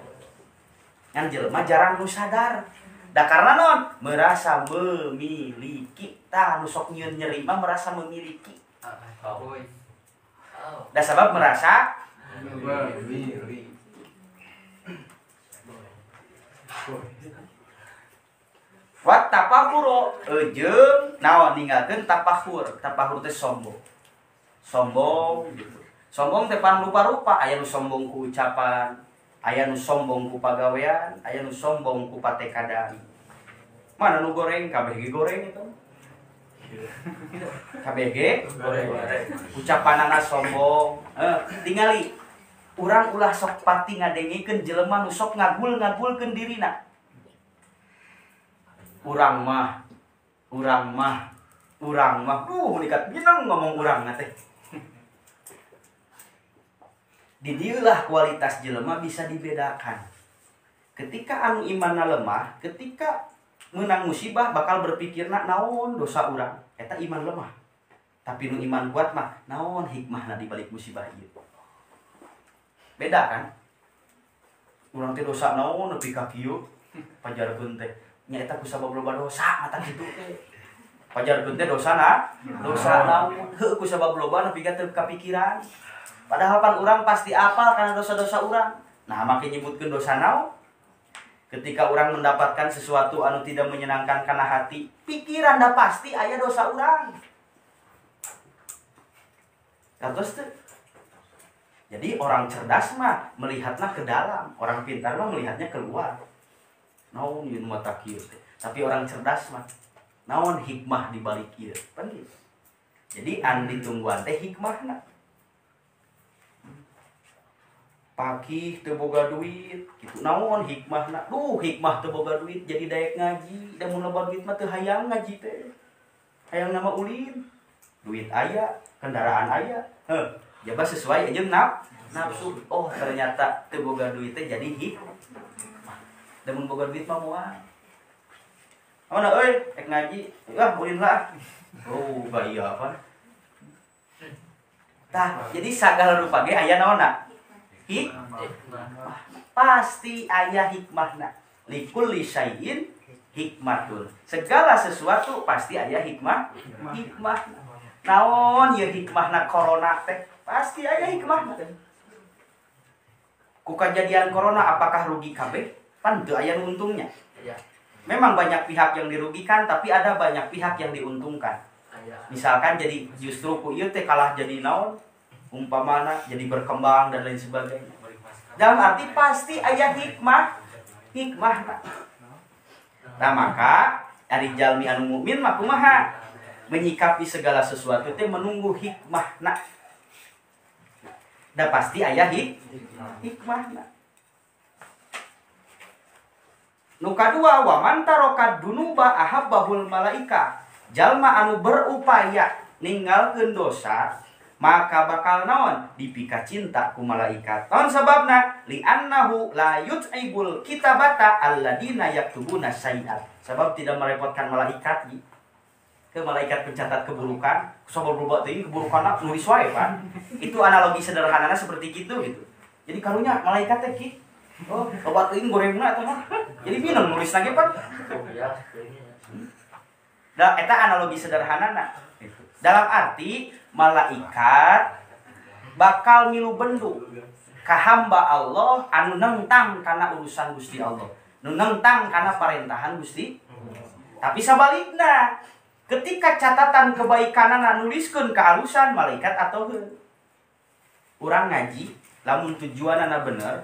Ngan jelema jarang nu sadar. Da karena non merasa memiliki. Tah nu sok nyieun nyeri mah merasa memiliki. Da sabab merasa
memiliki.
Wat tapakhuro jeung naon ninggalkeun tapakhur. Tapakhur teh sombong. Sombong gitu. Sombong teh pan rupa-rupa, aya nu sombong ku ucapan, aya nu sombong ku pagawean, aya nu sombong ku patekadan. Mana nu goreng? KBG goreng itu. KBG goreng. Ucapanana sombong. Tingali urang ulah sok pati ngadengikeun jelema nu sok ngagul-ngagulkeun dirina. Urang mah, urang mah, urang mah. Duh, nikat binang ngomong urang teh. Di dieulah kualitas jelema bisa dibedakan. Ketika anu imanna lemah, ketika menang musibah bakal berpikirna naon dosa urang. Eta iman lemah. Tapi nu iman kuat mah naon hikmahna di balik musibah ieu. Beda kan? Urang teh dosa naon nepi ka kieu pajarkeun teh. Nya eta ku sabab loba dosa mata kitu teh. Pajarkeun teh dosa na, dosa naon? Heuh ku sabab loba nepi ka teu kapikiran. Padahal pan urang pasti apal karena dosa-dosa urang. Nah, make nyebutkeun dosa naon? Ketika orang mendapatkan sesuatu anu tidak menyenangkan karena hati, pikiran dah pasti aya dosa urang. Terus teh. Jadi orang cerdas mah melihatnya ke dalam, orang pintar mah melihatnya keluar. Naon ieu mata kieu teh. Tapi orang cerdas mah naon hikmah di balik ieu. Pan gitu. Jadi anu ditungguan teh hikmahna. Pakih teu boga duit gitu. Naon hikmahna? Duh, hikmah teu boga duit jadi daek ngaji. Da mun loba duit mah teu hayang ngaji teh. Hayang nama ulin. Duit aya, kendaraan aya. Heuh, jaba sesuai jeung nafsu. Oh, ternyata teu boga duit teh jadi hikmah. Da mun boga duit mah moal. Mana euy, ek ngaji. Wah, ulin lah. Oh, ba iya apa? Tah, jadi sagala rupa ge aya naonna? Hikmah. Pasti aya hikmahna. Likulli syai'in hikmatun. Segala sesuatu pasti aya hikmah. Hikmah. Naon ieu hikmahna corona teh? Pasti aya hikmahna. Ku kajadian corona apakah rugi kabeh? Pan teu aya nu untungnya. Memang banyak pihak yang dirugikan, tapi ada banyak pihak yang diuntungkan. Misalkan jadi justru ku ieu teh kalah jadi naon? Umpamana jadi berkembang dan lain sebagainya. Dalam arti pasti aya hikmah, hikmah. Nah maka ari jalmi anu mukmin mah kumaha? Menyikapi segala sesuatu teh menunggu hikmahna. Da pasti aya hikmahna. Nu kadua wa man taraka dunuba ahabbahul malaika. Jalma anu berupaya ninggalkeun dosa maka bakal naon dipika cinta ku malaikat. Naon sababna? Li annahu la yut'ibul kitabata alladina yaktubuna sayiat. Sebab tidak merepotkan malaikat ke malaikat pencatat keburukan, sobar berbuat teuing keburukanna nulis wae pan. Itu analogi sederhanana seperti gitu gitu. Jadi karunya malaikat teh ki. Oh, loba teuing gorengna eta mah. Jadi minum nulis lagi pan. Da eta analogi sederhanana. Dalam arti malaikat bakal milu bendu ka hamba Allah anu nentang kana urusan Gusti Allah, nu nentang kana parentahan Gusti. Tapi sabalikna, ketika catatan kebaikanana nuliskeun kehalusan malaikat atau heuh. Urang ngaji lamun tujuanana bener,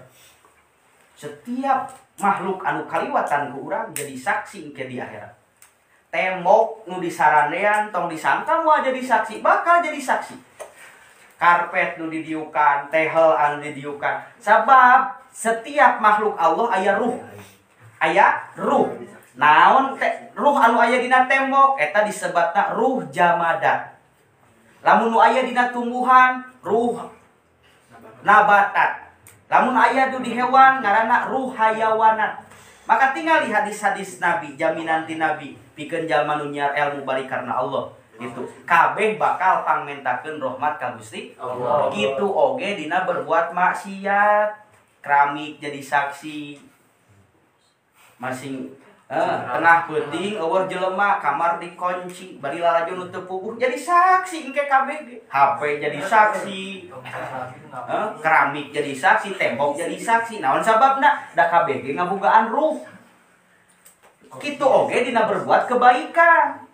setiap makhluk anu kaliwatan ku urang jadi saksi engke di akhirat. Tembok nu disaranean tong disangka moal jadi saksi, bakal jadi saksi. Karpet nu didiukan, tehel anu didiukan. Sabab setiap makhluk Allah aya ruh. Aya ruh. Naon ruh anu aya dina tembok eta disebatna ruh jamadat. Lamun nu aya dina tumbuhan ruh nabatat. Lamun aya di hewan ngaranna ruh hayawanat. Maka tinggal di hadis-hadis Nabi, jaminan ti Nabi, pikeun jalma nu nyiar ilmu balik karena Allah gitu. Kabeh bakal pangmentakeun rahmat ka Gusti Allah. Gitu oge dina berbuat maksiat, keramik jadi saksi. Masing tengah peuting eueuh jelema kamar dikunci bari lalajo nu teu puguh jadi saksi engke kabeh ge. HP jadi saksi. Keramik jadi saksi, tembok jadi saksi. Naon sababna? Da kabeh ge ngabogaan ruh. Kitu oge dina berbuat kebaikan.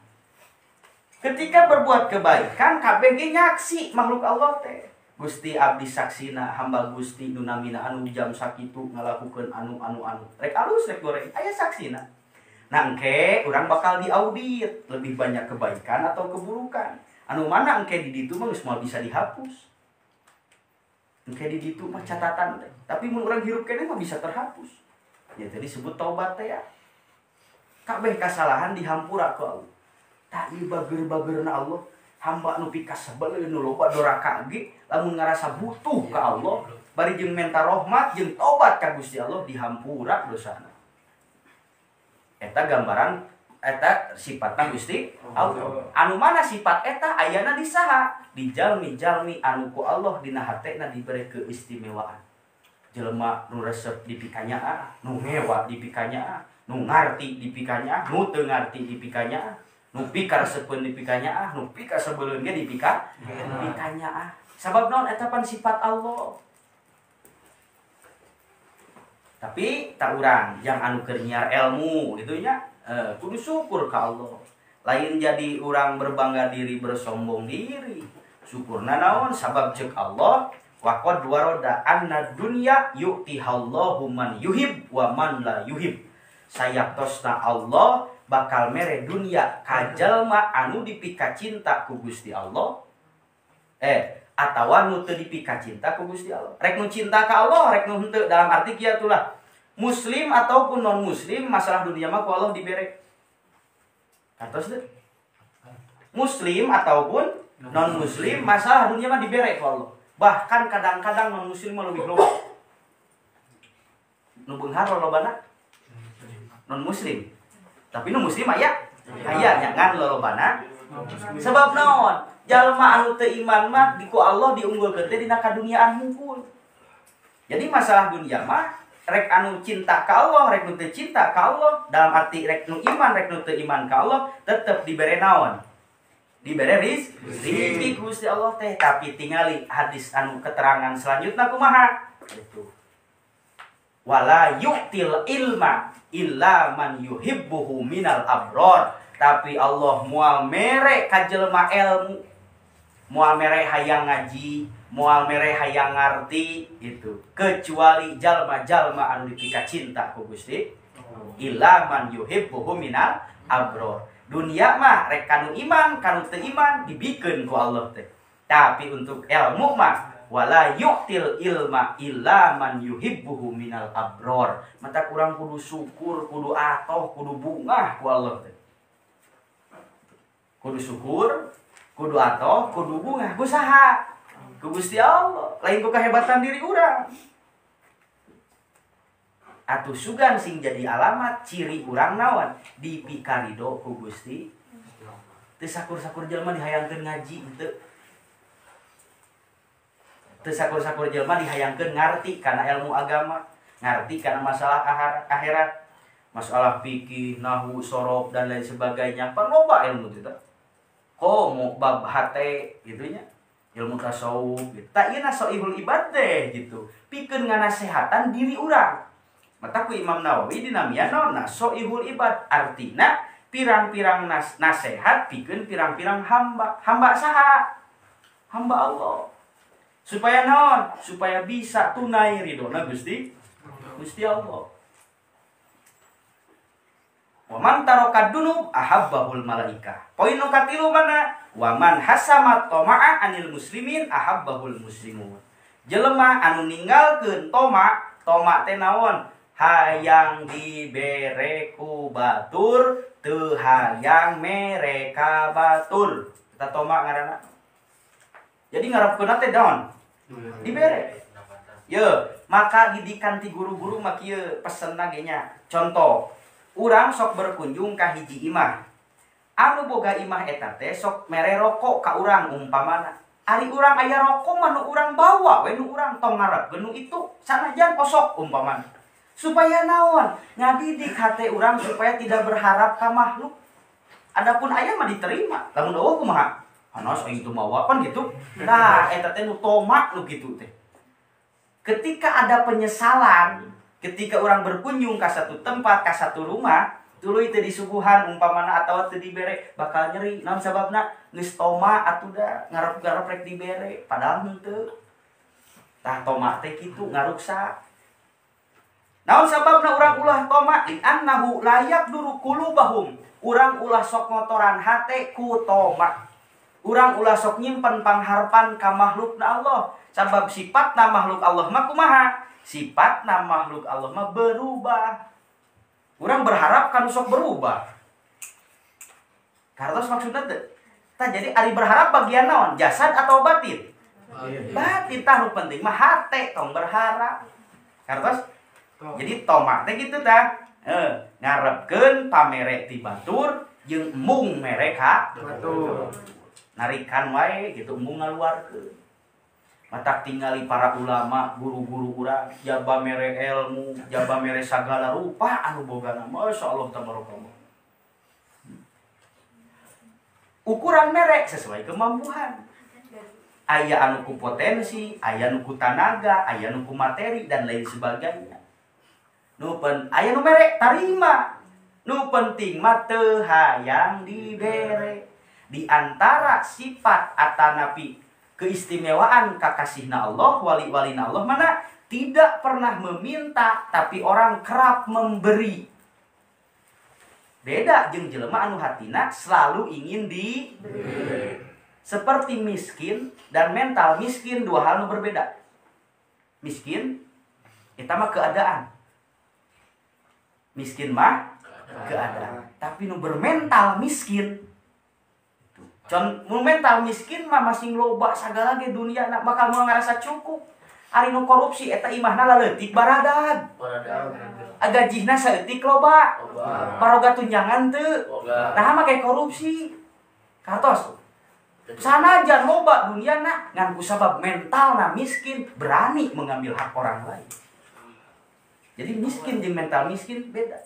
Ketika berbuat kebaikan kabeh ge nyaksi makhluk Allah teh. Gusti abdi saksina hamba Gusti nu namina anu jam sakitu ngalakukeun anu anu anu. Rek alus rek goreng aya saksina. Nah engke urang bakal diaudit lebih banyak kebaikan atau keburukan. Anu mana engke di ditu mah geus moal bisa dihapus. Engke di ditu mah catatan teh. Tapi mun urang hirup keneh mah bisa terhapus. Ya tadi disebut taubat teh ya. Kabeh kasalahan dihampura ku Allah. Tah ieu bager-bagerna Allah, hamba nu pikasebeleun nu loba doraka ge lamun ngarasa butuh ka Allah, bari jeung menta rahmat jeung tobat ka Gusti Allah dihampura dosana. Eta gambaran eta sifatna Gusti Allah. Anu mana sifat eta ayana di saha? Di jalmi-jalmi anu ku Allah dina hatena diberi keistimewaan. Jelema nu resep dipikanyaah, nu ngewa dipikanyaah, nu ngarti dipikanyaah, nu teu ngarti dipikanyaah, nu pikaresepeun dipikanyaah, nu pikasebeleun ge dipikanyaah. Sabab naon eta pan sifat Allah. Tapi tak urang yang anu keur nyiar ilmu gitu nya, kudu syukur ka Allah. Lain jadi urang berbangga diri, bersombong diri. Syukurna naon sabab ceuk Allah wa qad warada anna dunya yu'tihallahu man yuhib wa man la yuhib. Sayaktosna Allah bakal mere dunya ka jalma anu dipika cinta ku Gusti Allah. Atawa nu teu dipika cinta ku Gusti Allah. Rek nu cinta ka Allah, rek nu henteu, dalam arti kieu atulah. Muslim ataupun non muslim masalah dunia mah ku Allah dibere. Kartos teu? Muslim ataupun non muslim masalah dunia mah dibere ku Allah. Bahkan kadang-kadang non muslim mah lebih loba. Nu beunghar lolobana non muslim. Tapi nu muslim aya aya nya ngan lolobana. Sebab naon? Jalma anu teu iman mah di ku Allah diunggulkeun teh dina kaduniaan hungkul. Jadi masalah dunia mah rek anu cinta ka Allah, rek nu teu cinta ka Allah, dalam arti rek nu iman, rek nu teu iman ka Allah, tetep dibere naon? Dibere rizki Gusti Allah teh. Tapi tingali hadis anu keterangan selanjutna kumaha? Gitu. Wala yu'til ilma illa man yuhibbuhu minal abror. Tapi Allah moal mere ka jelema ilmu. Moal mere hayang ngaji, moal mere hayang ngarti gitu. Kecuali jalma-jalma anu dipika cinta ku Gusti. Illa man yuhibbuhu minal abror. Dunia mah rek kanu iman, kanu teu iman dibikeun ku Allah teh. Tapi untuk ilmu mah wala yu'til ilma illa man yuhibbuhu minal abror. Mata kurang kudu syukur, kudu atoh, kudu bungah ku Allah teh. Kudu syukur, kudu atoh, kudu bungah ku saha? Ku Gusti Allah, lain ku kehebatan diri urang. Atuh sugan sing jadi alamat ciri urang naon dipikarido ku Gusti. Teu sakur-sakur jelema dihayangkeun ngaji henteu. Teu sakur-sakur jelema dihayangkeun ngarti kana ilmu agama, ngarti kana masalah akhirat, masalah fikih, nahwu, sorof dan lain sebagainya. Pan loba ilmu teh. Komo bab hate gitu nya. Ilmu tasawuf gitu. Tah ieu nasoihul ibad teh gitu. Pikeun nganasehatan diri urang. Mata ku Imam Nawawi dinamian naon nasoihul ibad, artina pirang-pirang nasehat pikeun pirang-pirang hamba. Hamba saha? Hamba Allah. Supaya naon? Supaya bisa tunai ridona Gusti Gusti Allah. Wa man taraka dunub ahabbahul malaikah. Poin nu katilu mana? Wa man hasama toma'a anil muslimin ahabbahul muslimun. Jelema anu ninggalkeun toma, toma teh naon? Hayang dibere ku batur, teu hayang mere ka batur. Eta toma ngaranna. Jadi ngarepkeunna teh naon? Dibere. Ye, maka didikan ti guru-guru mah kieu pesenna ge nya. Contoh, urang sok berkunjung ka hiji imah. Anu boga imah eta teh sok mere rokok ka urang umpamana. Ari urang aya rokok mah nu urang bawa we nu urang tong ngarepkeun nu itu sanajan osok umpamana. Supaya naon? Ngadidik hate urang supaya tidak berharap ka makhluk. Adapun aya mah diterima. Lamun eueuh kumaha? Hanas aing teu mawa pan gitu. Nah, eta teh nu tomak nu kitu teh. Ketika ada penyesalan, ketika orang berkunjung ke satu tempat, ke satu rumah, tuluy teu disuguhan umpamana atawa teu dibere, bakal nyeri. Naon sababna? Geus toma atuh da ngarep-ngarep rek dibere, padahal henteu. Tah toma teh kitu ngaruksak. Naon sababna urang ulah toma? Li annahu la yaqduru qulubahum. Urang ulah sok ngotoran hate ku toma. Urang ulah sok nyimpen pangharpan ka makhlukna Allah. Sabab sifatna makhluk Allah mah kumaha? Sifatna makhluk Allah mah berubah. Urang berharap kan sok berubah. Kartos maksudna teh. Tah jadi ari berharap bagian naon? Jasad atau batin? Batin tah nu penting mah hate tong berharap. Kartos? Jadi toma teh kitu tah. Ngarepkeun pamere ti batur jeung embung mere ka batur. Narikan wae gitu embung ngaluarkeun. Matak tingali para ulama, guru-guru urang jaba mere ilmu, jaba mere sagala rupa anu bogana. Masyaallah tabarakallah. Ukuran mere sesuai kemampuan. Aya anu ku potensi, aya nu ku tanaga, aya nu ku materi dan lain sebagainya. Nu aya nu mere tarima. Nu penting mah teu hayang dibere. Di antara sifat atanapi keistimewaan kakasihna Allah, wali-walina Allah mana tidak pernah meminta tapi orang kerap memberi. Beda jeung jelema anu hatina selalu ingin diberi. Seperti miskin dan mental miskin dua hal nu berbeda. Miskin eta mah keadaan. Miskin mah keadaan. Tapi nu bermental miskin, nu mental miskin mah masing loba sagala ge dunia na bakal moal ngarasa cukup. Ari nu korupsi eta imahna laleutik baradag. Gajihna saeutik loba. Baroga tunjangan teu. Nah make korupsi. Kartos. Sanajan loba dunia na ngan ku sabab mentalna miskin berani mengambil hak orang lain. Jadi miskin jeung mental miskin beda.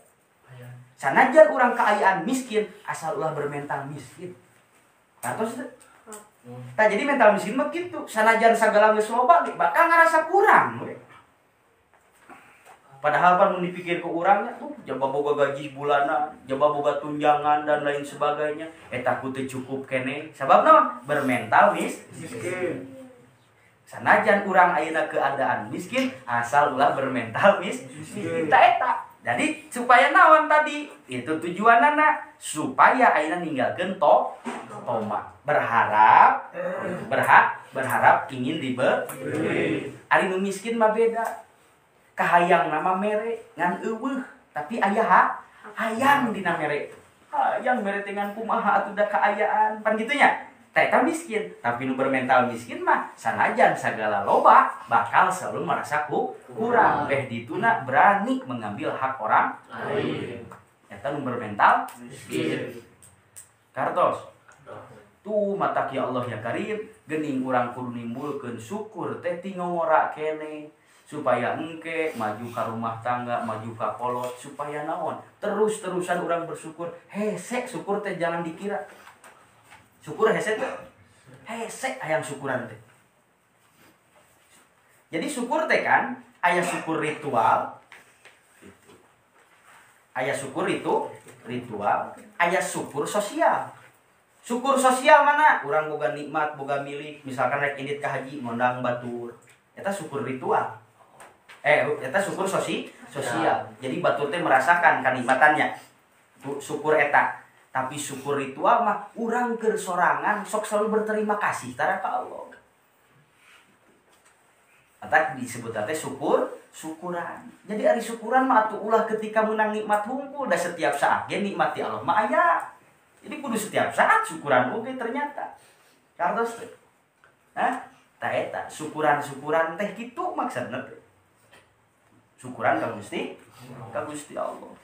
Sanajan urang kaayaan miskin asal ulah bermental miskin. Kartos teu? Tah jadi mental miskin mah kitu, sanajan sagala geus loba bakal ngarasa kurang we. Padahal pan mun dipikir ke urangnya tuh jaba boga gaji bulanan, jaba boga tunjangan dan lain sebagainya, eta ku teu cukup keneh. Sabab naon? Bermental miskin. Sanajan urang ayeuna keadaan miskin, asal ulah bermental miskin. Ta eta. Jadi supaya naon tadi? Itu tujuanana supaya ayeuna ninggalkeun toma. Berharap berharap ingin diberi. Ari nu miskin mah beda. Kahayang nama mere ngan eueuh, tapi aya hayang dina mere. Hayang mere teh ngan kumaha atuh da kaayaan. Pan kitu nya. Tah eta miskin, tapi nu bermental miskin mah sanajan sagala loba bakal selalu merasa kurang. Beh dituna berani mengambil hak orang lain. Eta nu bermental miskin. Kartos. Tuh matak ya Allah ya Karim, geuning urang kudu nimbulkeun syukur teh ti ngora keneh. Supaya engke maju ka rumah tangga, maju ka kolot, supaya naon? Terus-terusan orang bersyukur. Hese syukur teh jangan dikira. Syukur hese teh. Hese hayang syukuran teh. Jadi syukur teh kan aya syukur ritual. Aya syukur itu ritual, aya syukur sosial. Syukur sosial mana? Urang boga nikmat, boga milik, misalkan rek indit ka haji ngondang batur. Eta syukur ritual. Eta syukur sosial. Jadi batur teh merasakan kenikmatannya. Syukur eta. Tapi syukur ritual mah urang keur sorangan sok selalu berterima kasih tara ka Allah. Eta disebut teh syukur, syukuran. Jadi ari syukuran mah atuh ulah ketika menang nikmat hungkul, da setiap saat ge nikmat ti Allah mah aya. Jadi kudu setiap saat syukuran oge ternyata. Kartos teh. Hah? Tah eta syukuran-syukuran teh kitu maksudna teh. Syukuran ka Gusti Allah.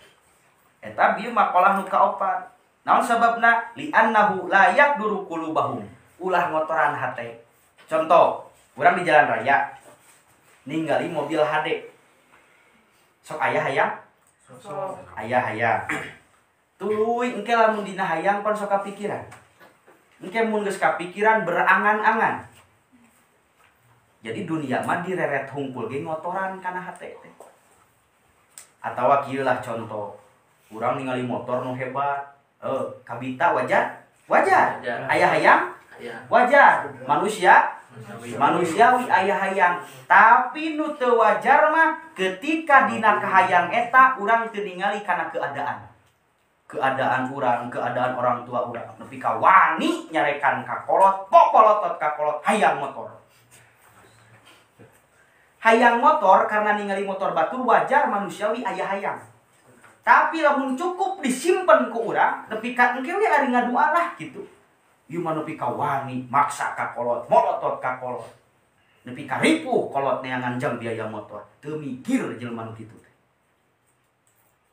Eta bieu makalah nu kaopat. Naon sababna? Li'annahu la yaqduru qulubahum. Ulah ngotoran hate. Contoh, urang di jalan raya ningali mobil HD. Sok aya hayang? Sok. Aya hayang. Tuluy engke lamun dina hayang pan sok kapikiran. Engke mun geus kapikiran berangan-angan. Jadi dunia mah direret hungkul ge ngotoran kana hate teh. Atawa kieu lah contoh. Urang ningali motor nu hebat, kabita wajar? Wajar. Aya hayang? Wajar. Manusia? Manusiawi aya hayang. Tapi nu teu wajar mah ketika dina kahayang eta urang teu ningali kana keadaan. Keadaan urang, keadaan orang tua urang. Nepi ka wani nyarekan ka kolot, popolotot ka kolot hayang motor. Hayang motor karena ningali motor batur wajar manusiawi aya hayang. Tapi lamun cukup disimpen ku urang nepi ka engke we ari ngadua lah gitu. Ieu mah nepi ka wani maksa ka kolot, molotot ka kolot. Nepi ka ripuh kolot neangan jang biaya motor. Teu mikir jelema nu kitu teh.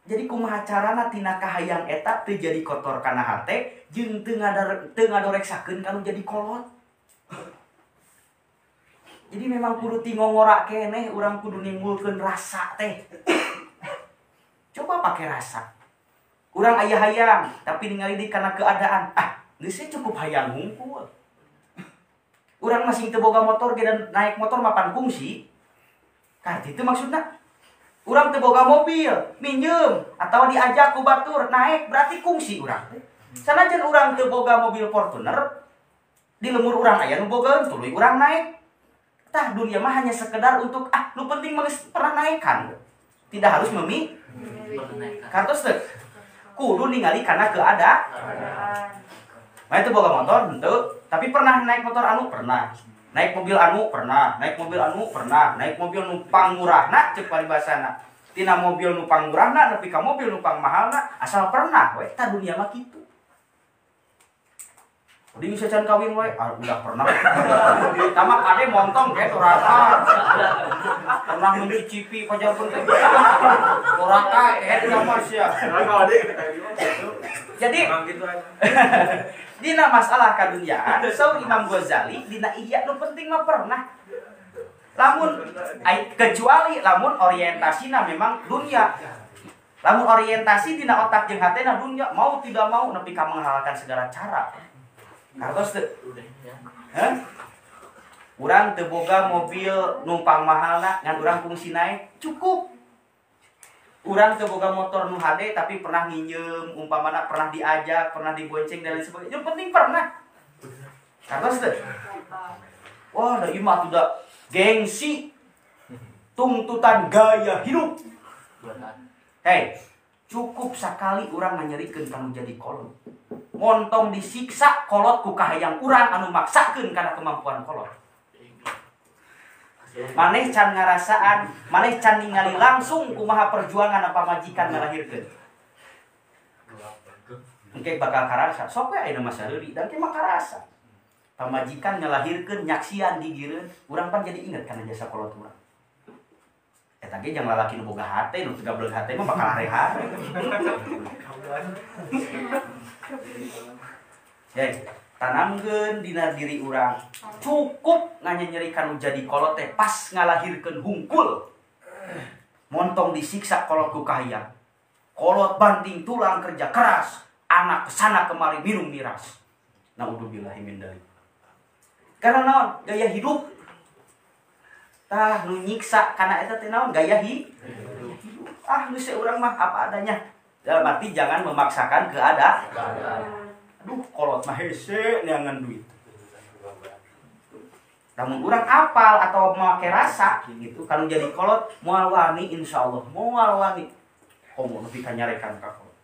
Jadi kumaha carana tina kahayang eta teu jadi kotor kana hate jeung teu ngadoreksakeun ka nu jadi kolot. Jadi memang kudu ti ngongora keneh urang kudu nimbulkeun rasa teh. Coba pakai rasa. Urang aya hayang tapi ningali di kana keadaan. Ah, geus cukup hayang hungkul. Urang masing teu boga motor ge dan naik motor mapan kungsi. Karti itu maksudna. Urang teu boga mobil, minjem atau diajak ku batur naik berarti kungsi urang teh. Sanajan urang teu boga mobil Fortuner, di lemur urang aya nu bogaeun tuluy urang naik. Tah dunia mah hanya sekedar untuk nu penting mah pernah naikkan. Tidak harus memiliki. Kartos teu. Kudu ningali kana keadaan. Nah itu boga motor henteu, tapi pernah naik motor anu pernah. Naik mobil anu pernah, naik mobil anu pernah, naik mobil nu pangmurahna ceuk paribasana. Tina mobil nu pangmurahna nepi ka mobil nu pangmahalna asal pernah we tah dunia mah kitu. Di bisa can kawin we, ah udah pernah. Tama kade montong ge toraka. Pernah mencicipi pajar pun teh. Toraka eta mah sia. Jadi dina masalah kadunyaan, saur Imam Ghazali dina Ihya nu penting mah pernah. Lamun kecuali lamun orientasina memang dunia. Lamun orientasi dina otak jeung hatena dunia mau tidak mau nepi ka menghalalkan segala cara. Kartos teu? Hah? Urang teu boga mobil numpang mahalna ngan urang kungsi naek cukup.
Urang teu boga motor nu hade tapi pernah nginjem, umpamana pernah diajak, pernah dibonceng dan lain sebagainya. Yang penting pernah. Kartos teu? Wah, da ieu mah atuh da gengsi. Tuntutan gaya hidup. Hei, cukup sakali urang nganyerikeun kanu jadi kolot. Montong disiksa kolot ku kahayang urang anu maksakeun kana kemampuan kolot. Maneh can ngarasaan, maneh can ningali langsung kumaha perjuangan apa majikan ngalahirkeun. Engke bakal karasa, sok we ayeuna mah sareuri dan ke mah karasa. Pamajikan ngalahirkeun nyaksian gigireun, urang pan jadi inget kana jasa kolot urang. Eta ge jang lalaki nu boga hate, nu teu gableg hate mah bakal hare-hare. Hei, tanamkeun dina diri urang. Cukup nganyeri kanu jadi kolot teh pas ngalahirkeun hungkul. Montong disiksa kolot ku kahayang. Kolot banting tulang kerja keras, anak kesana kemari minum miras. Naudzubillahi min dzalik. Karena naon? Gaya hidup. Tah nu nyiksa kana eta teh naon? Gaya hidup. Ah, nu urang mah apa adanya. Dalam arti jangan memaksakan keadaan. Aduh, kolot mah hese neangan duit. Namun urang apal atau make rasa gitu, kalau jadi kolot moal wani insyaallah, moal wani. Komo nepi ka nyarekan ka kolot.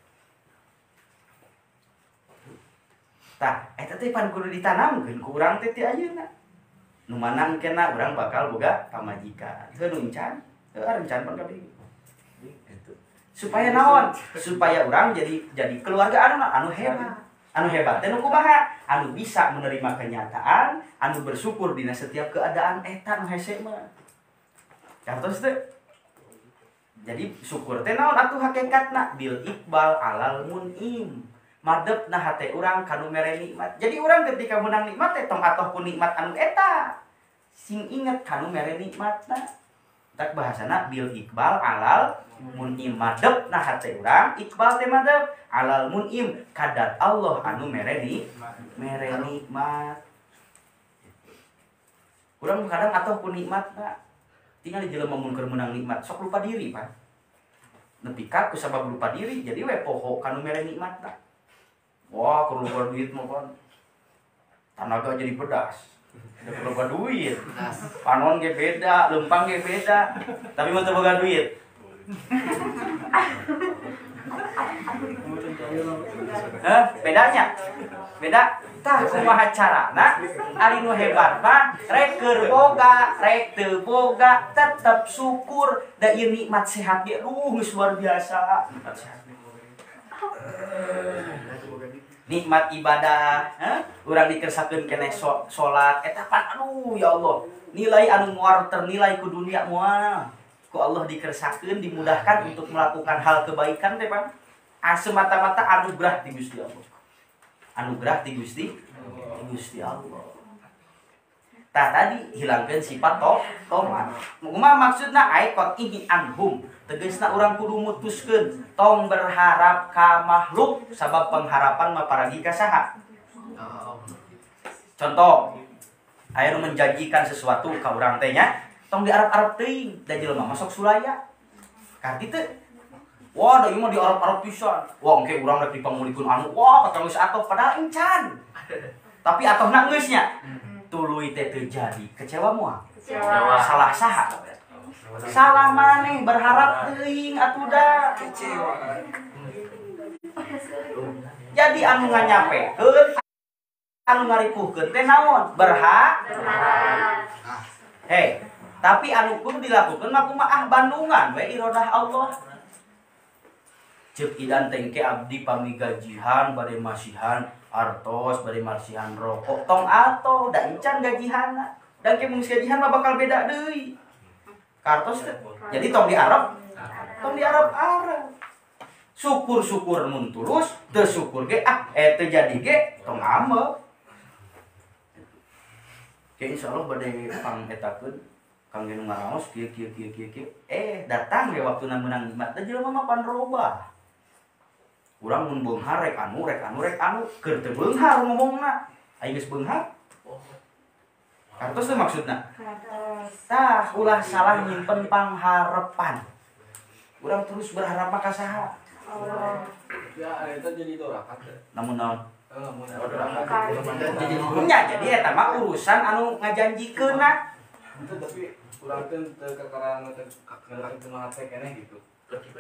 Tah, eta teh pan kudu ditanamkeun ku urang teh ti ayeuna. Nu manang kena urang bakal boga pamajikan. Heuh nu encan, heuh encan pan kabeh. Gitu. Supaya naon? Supaya urang jadi keluarga anu hebat. Anu hebat teh nu kumaha? Anu bisa menerima kenyataan, anu bersyukur dina setiap keadaan eta nu hese mah. Kartos teh. Jadi syukur teh naon atuh hakikatna? Bil iqbal alal mun'im. Madepna hate urang kanu mere nikmat. Jadi urang ketika menang nikmat teh tong atoh ku nikmat anu eta. Sing inget kanu mere nikmatna. Tak bahasana bil iqbal alal mun'im. Madepna hate urang, iqbal teh madep alal mun'im kadat Allah anu mere nikmat. Urang kadang atoh ku nikmatna. Tinggal jelema mun keur meunang nikmat sok lupa diri, Pak. Nepi ka ku sabab lupa diri jadi we poho kanu mere nikmatna. Wah, keur loba duit mah kan tanaga jadi pedas. Da loba duit. Panon ge beda, leumpang ge beda. Tapi mun teu boga duit. Hah, bedanya? Beda. Tah kumaha carana? Ari nu hebat mah rek keur boga, rek teu boga, tetep syukur da ieu nikmat sehat ge duh geus luar biasa. Nikmat sehat. Nikmat ibadah, urang dikersakeun keneh salat eta pan aduh ya Allah, nilai anu moal ternilai ku dunia moal. Ku Allah dikersakeun dimudahkan untuk melakukan hal kebaikan teh pan. Semata-mata anugerah ti Gusti Allah. Anugerah ti Gusti Allah. Tah tadi hilangkeun sifat tomat. Kumaha maksudna aikot ini anhum. Tegasna urang kudu mutuskeun tong berharap ka makhluk sabab pengharapan mah paragi ka saha. Contoh, aya nu menjanjikan sesuatu ka urang teh nya, tong diarep-arep teuing da jelema mah sok sulaya. Karti teu? Wah, da ieu mah diarep-arep pisan. Wah, engke urang rek dipangulikeun anu, wah kata geus atoh padahal encan. Tapi atohna geus nya. Tuluy teh teu jadi, kecewa moal? Kecewa. Salah saha? Salah maneh berharap teuing atuh da. Kecewa. Jadi anu nganyapekeun anu ngaripuhkeun teh naon? Berharap. Hei, tapi anu kudu dilakukeun mah kumaha ah bandungan we irodah Allah. Ceuk idan teh engke abdi pamigajihan bade masihan artos bade masihan rokok tong atoh da encan gajihanna. Da engke mun gajihan mah bakal beda deui. Kartos teh. Jadi tong diarep, tong diarep-arep. Syukur-syukur mun tulus, teu syukur ge ah teu jadi ge tong ambek. Ke insyaallah bade pangetakeun kangge nu ngaraos kieu kieu kieu kieu kieu. Datang ge waktuna meunang nikmat teh jelema mah pan robah. Urang mun beunghar rek anu rek anu rek anu keur teu beunghar ngomongna. Aing geus beunghar. Kartos teh maksudna? Kartos. Tah ulah salah nyimpen pangharepan. Urang terus berharap mah ka saha?
Allah.
Ya, eta jadi doraka teh.
Namun naon?
Jadi
nya jadi eta mah urusan anu ngajanjikeunna.
Itu tapi urang teh teu kakarang teh kakarang teu hate keneh gitu.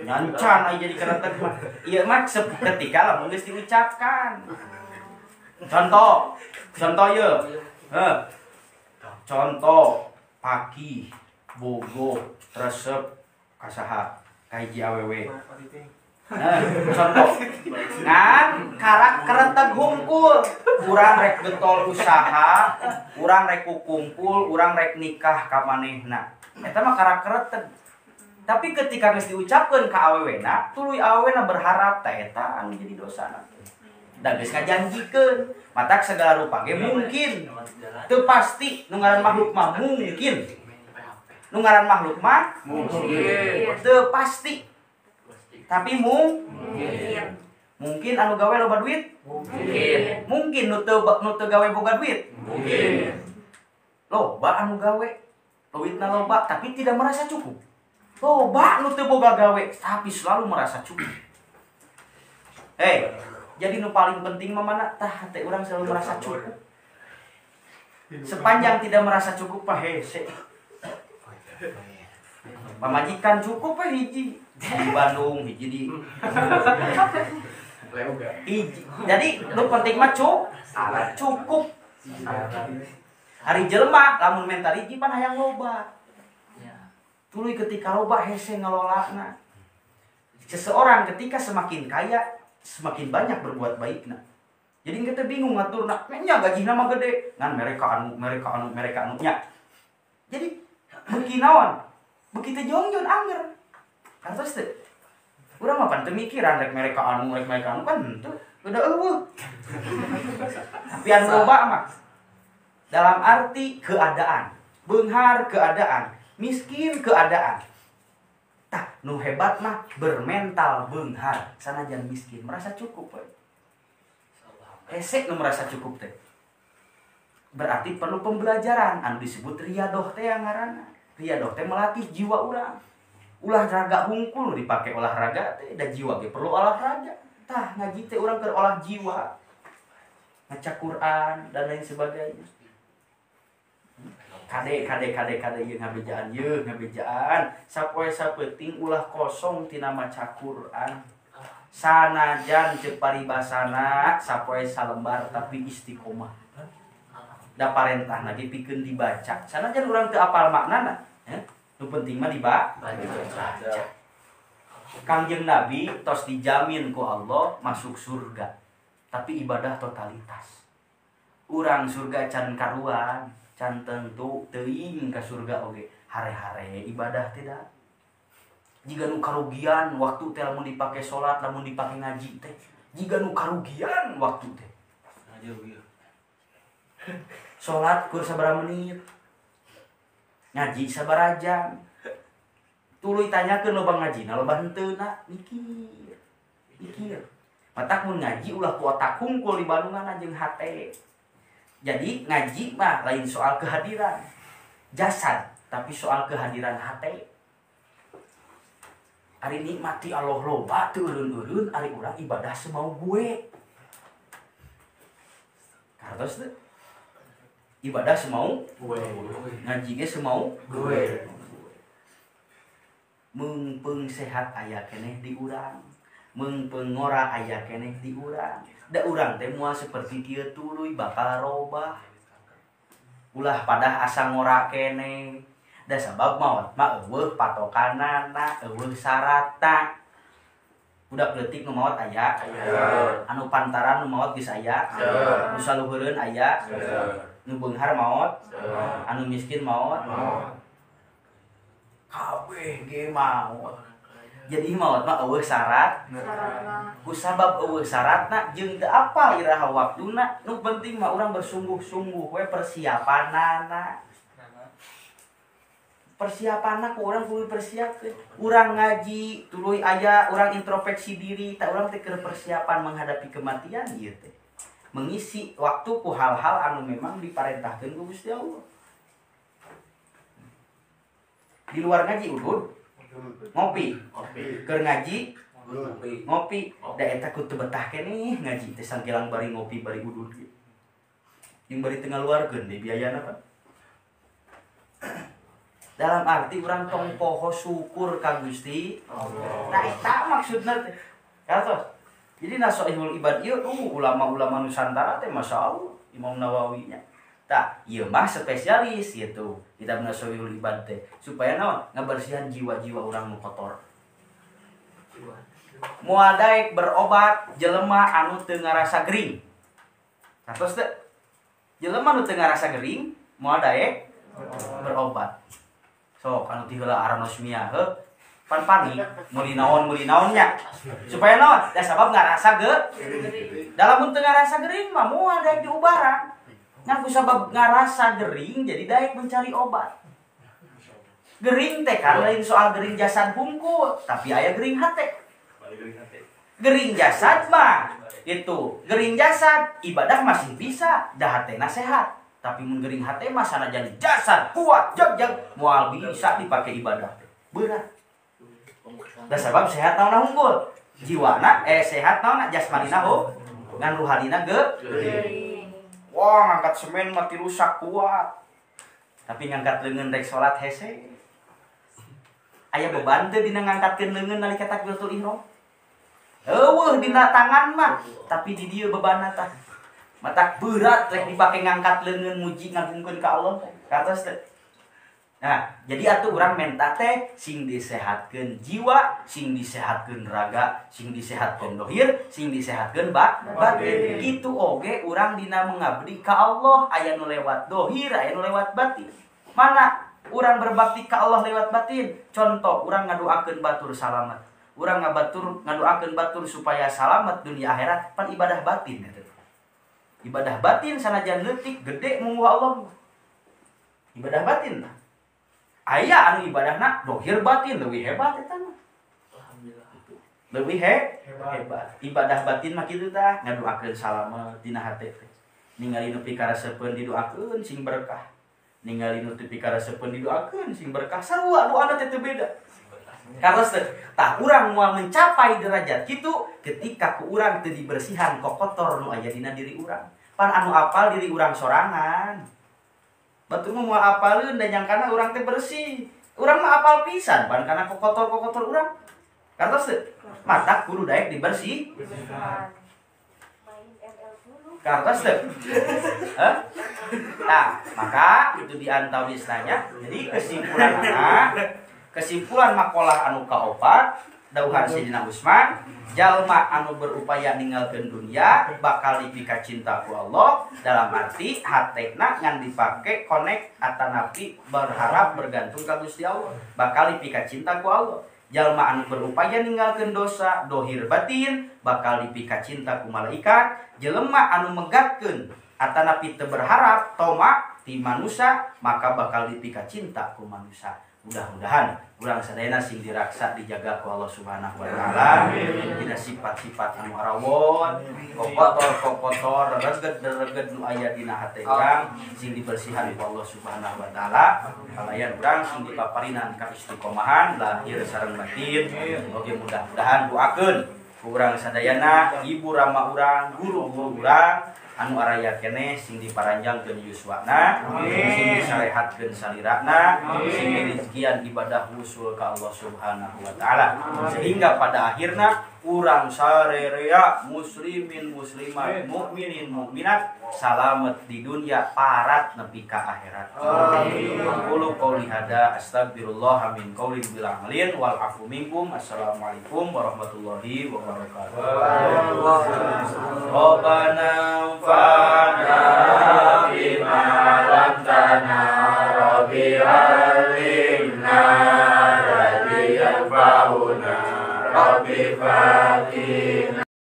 Nyancan aya jadi keretek mah. Ieu mah ketika lamun geus diucapkan. Contoh, contoh ieu. Heh. Contoh pagi bogo resep ka saha? Ka hiji awewe. Nah, contoh ngan karak kereteg hungkul urang rek getol usaha urang rek kukumpul urang rek nikah ka manehna eta mah karak kereteg tapi ketika geus diucapkeun ka awewena tuluy awewena berharap tah eta anu jadi dosana da geus ngajanjikeun matak segala rupa ge mungkin teu pasti nu ngaran makhluk mah mungkin nu ngaran makhluk mah mungkin teu pasti tapi mungkin. Mungkin anu gawe loba duit? Mungkin. Mungkin nu teu gawe boga duit? Mungkin. Loba anu gawe duitna loba tapi tidak merasa cukup. Loba nu teu boga gawe tapi selalu merasa cukup. Hei, jadi nu paling penting mah mana? Tah hate urang selalu merasa cukup. Sepanjang tidak merasa cukup mah hese. Pamajikan cukup we hiji di Bandung, hiji di hiji. Jadi nu penting mah cukup. Hari jelema lamun menta hiji pan hayang loba. Tuluy ketika loba hese ngelolana. Seseorang ketika semakin kaya, semakin banyak berbuat baikna. Jadi kita bingung ngaturna, nya gajihna mah gede, ngan mereka anu, mereka anu, mereka anu nya. Jadi beuki naon? Begitu jongjon anger. Kartos teu. Urang mah pan teu mikiran rek mereka anu kan henteu. Udah eueuh. Tapi anu loba mah dalam arti keadaan, beunghar keadaan, miskin keadaan. Tah, nu hebat mah bermental beunghar, sanajan miskin merasa cukup we. Hese nu merasa cukup teh. Berarti perlu pembelajaran anu disebut riadoh teh yang ngaranna. Riadoh teh melatih jiwa urang. Olahraga hungkul dipake olahraga teh da jiwa ge perlu olahraga. Tah ngaji teh urang keur olah jiwa. Maca Quran dan lain sebagainya. Kade kade kade kade ieu ngabejaan sapoe sapeuting ulah kosong tina maca Quran. Sanajan ceuk paribasana sapoe salembar tapi istiqomah. Da parentahna ge pikeun dibaca. Sanajan urang teu apal maknana, nu penting mah dibaca. Kangjeng Nabi tos dijamin ku Allah masuk surga. Tapi ibadah totalitas. Urang surga can karuan, can tentu teuing ka surga oge. Hare-hare ibadah teh da. Jiga nu karugian waktu teh lamun dipake salat, lamun dipake ngaji teh. Jiga nu karugian waktu teh. Salat kur sabaraha menit. Ngaji sabaraha jam. Tuluy tanyakeun loba ngajina loba henteuna, mikir. Mikir. Matak mun ngaji ulah ku otak hungkul di Bandungan jeung hate. Jadi ngaji mah lain soal kehadiran jasad, tapi soal kehadiran hate. Ari nikmati Allah loba teu eureun-eureun, ari urang ibadah semau gue. Kartos teu? Ibadah semau gue. Ngaji ge semau gue. Meungpeung sehat aya keneh di urang. Meungpeung ngora aya keneh di urang. Da urang teh moal seperti kieu tuluy bakal robah. Ulah padah asa ngora keneh. Da sabab maot mah eueuh patokanana, eueuh syaratna. Budak leutik nu maot aya, anu pantaran nu maot geus aya, nu saluhureun aya, nu beunghar maot, anu miskin maot. Kabeh ge maot. Jadi maot mah eueuh syarat. Ku sabab eueuh syaratna jeung teu apal iraha waktuna, nu penting mah urang bersungguh-sungguh we persiapanana. Persiapanna ku urang kudu persiapkeun. Urang ngaji, tuluy aya urang introspeksi diri, tah urang teh keur persiapan menghadapi kematian ieu teh. Mengisi waktu ku hal-hal anu memang diparentahkeun ku Gusti Allah. Di luar ngaji udud. Ngopi. Keur ngaji ngopi. Da eta ku teu betah keneh ngaji teh sangkilang bari ngopi bari udud ge. Jeung bari teu ngaluarkeun deui biayana pan. Dalam arti urang tong poho syukur ka Gusti Allah. Nah eta maksudna teh. Kartos. Jadi nasoihul ibad ieu ulama-ulama Nusantara teh masyaallah Imam Nawawi nya. Tah, ieu mah spesialis gitu. Kitab Nasoihul Ibad teh supaya naon ngabersihan jiwa-jiwa urang nu kotor. Moal daek berobat jelema anu teu ngarasa gering. Kartos teh? Jelema nu teu ngarasa gering moal daek berobat. Sok anu ti heula aranosmia heuh pan panik meuli naon nya supaya naon da sabab ngarasa gering. Da lamun teu ngarasa gering mah moal daek diubaran. Ngan ku sabab ngarasa gering jadi daek mencari obat. Gering teh kan lain soal gering jasad hungkul, tapi aya gering hate. Gering jasad mah itu, gering jasad ibadah masih bisa, da hatena sehat. Tapi mun gering hate mah sanajan jasad kuat jag-jag moal bisa dipake ibadah teh. Berat. Da sabab sehat naonna hungkul. Jiwana sehat naonna jasmanina ho ngan ruhanina gering. Wah, ngangkat semen mati rusak kuat. Tapi ngangkat leungeun rek salat hese. Aya beban teu dina ngangkatkeun leungeun nalika takbiratul ihram? Eueuh dina tangan mah, tapi di dieu bebanna tah. Matak berat rek dipake ngangkat leungeun muji ngagungkeun ka Allah teh. Kartos teh. Nah, jadi atuh urang menta teh sing disehatkeun jiwa, sing disehatkeun raga, sing disehatkeun dohir, sing disehatkeun batin. Kitu oge urang dina mengabdi ka Allah aya nu lewat dohir, aya nu lewat batin. Mana urang berbakti ka Allah lewat batin? Contoh urang ngadoakeun batur salamet. Urang ngadoakeun batur supaya salamet dunia akhirat, pan ibadah batin eta. Ibadah batin sanajan leutik gede munggu Allah. Ibadah batin tah. Aya anu ibadahna dohir batin leuwih hebat eta mah. Alhamdulillah. Leuwih hebat. Ibadah batin mah kitu tah, ngadoakeun salamet dina hate teh. Ningali nu pikaresepeun didoakeun sing berkah. Ningali nu teu pikaresepeun didoakeun sing berkah. Sarua doana teh teu beda. Kartos teh, tah urang moal mencapai derajat kitu ketika ku urang teu dibersihan kokotor nu aya dina diri urang. Pan anu apal diri urang sorangan. Batur mah moal apaleun da nyangkana urang teh bersih. Urang mah apal pisan pan kana kokotor-kokotor urang. Kartos teu? Matak kudu daek dibersih. Kartos teu? Hah? Nah, maka itu diantawisna nya. Jadi kesimpulan makalah anu kaopat dauhan Sayyidina Utsman, jalma anu berupaya ninggalkeun dunia bakal dipika cinta ku Allah dalam arti hatena ngan dipake connect atanapi berharap bergantung ka Gusti Allah bakal dipika cinta ku Allah. Jalma anu berupaya ninggalkeun dosa dohir batin bakal dipika cinta ku malaikat. Jelema anu megatkeun atanapi teu berharap toma ti manusa maka bakal dipika cinta ku manusa. Mudah-mudahan urang sadayana sing diraksa dijaga ku Allah Subhanahu wa taala dina sifat-sifat anu arawon, kokotor-kokotor, reged-reged nu aya dina hate urang sing dibersihan ku Allah Subhanahu wa taala. Kalayan urang sing dipaparinan ka istiqomahan lahir sareng batin. Oge mudah-mudahan doakeun ku urang sadayana, ibu rama urang, guru-guru urang anu araya keneh sing diparanjangkeun yuswana, sing disarehatkeun salirana, sing dirizkian ibadah wusul ka Allah Subhanahu wa taala. Sehingga pada akhirna urang sarerea muslimin muslimat mukminin mukminat salamet di dunia parat nepi ka akhirat. Amin. Aqulu qouli hada astagfirullah min qoulin bil amalin wal afu minkum. Assalamualaikum warahmatullahi wabarakatuh. Rabbana fa'na bima lam tana rabbi alimna alladhi yanfa'una rabbi fatina.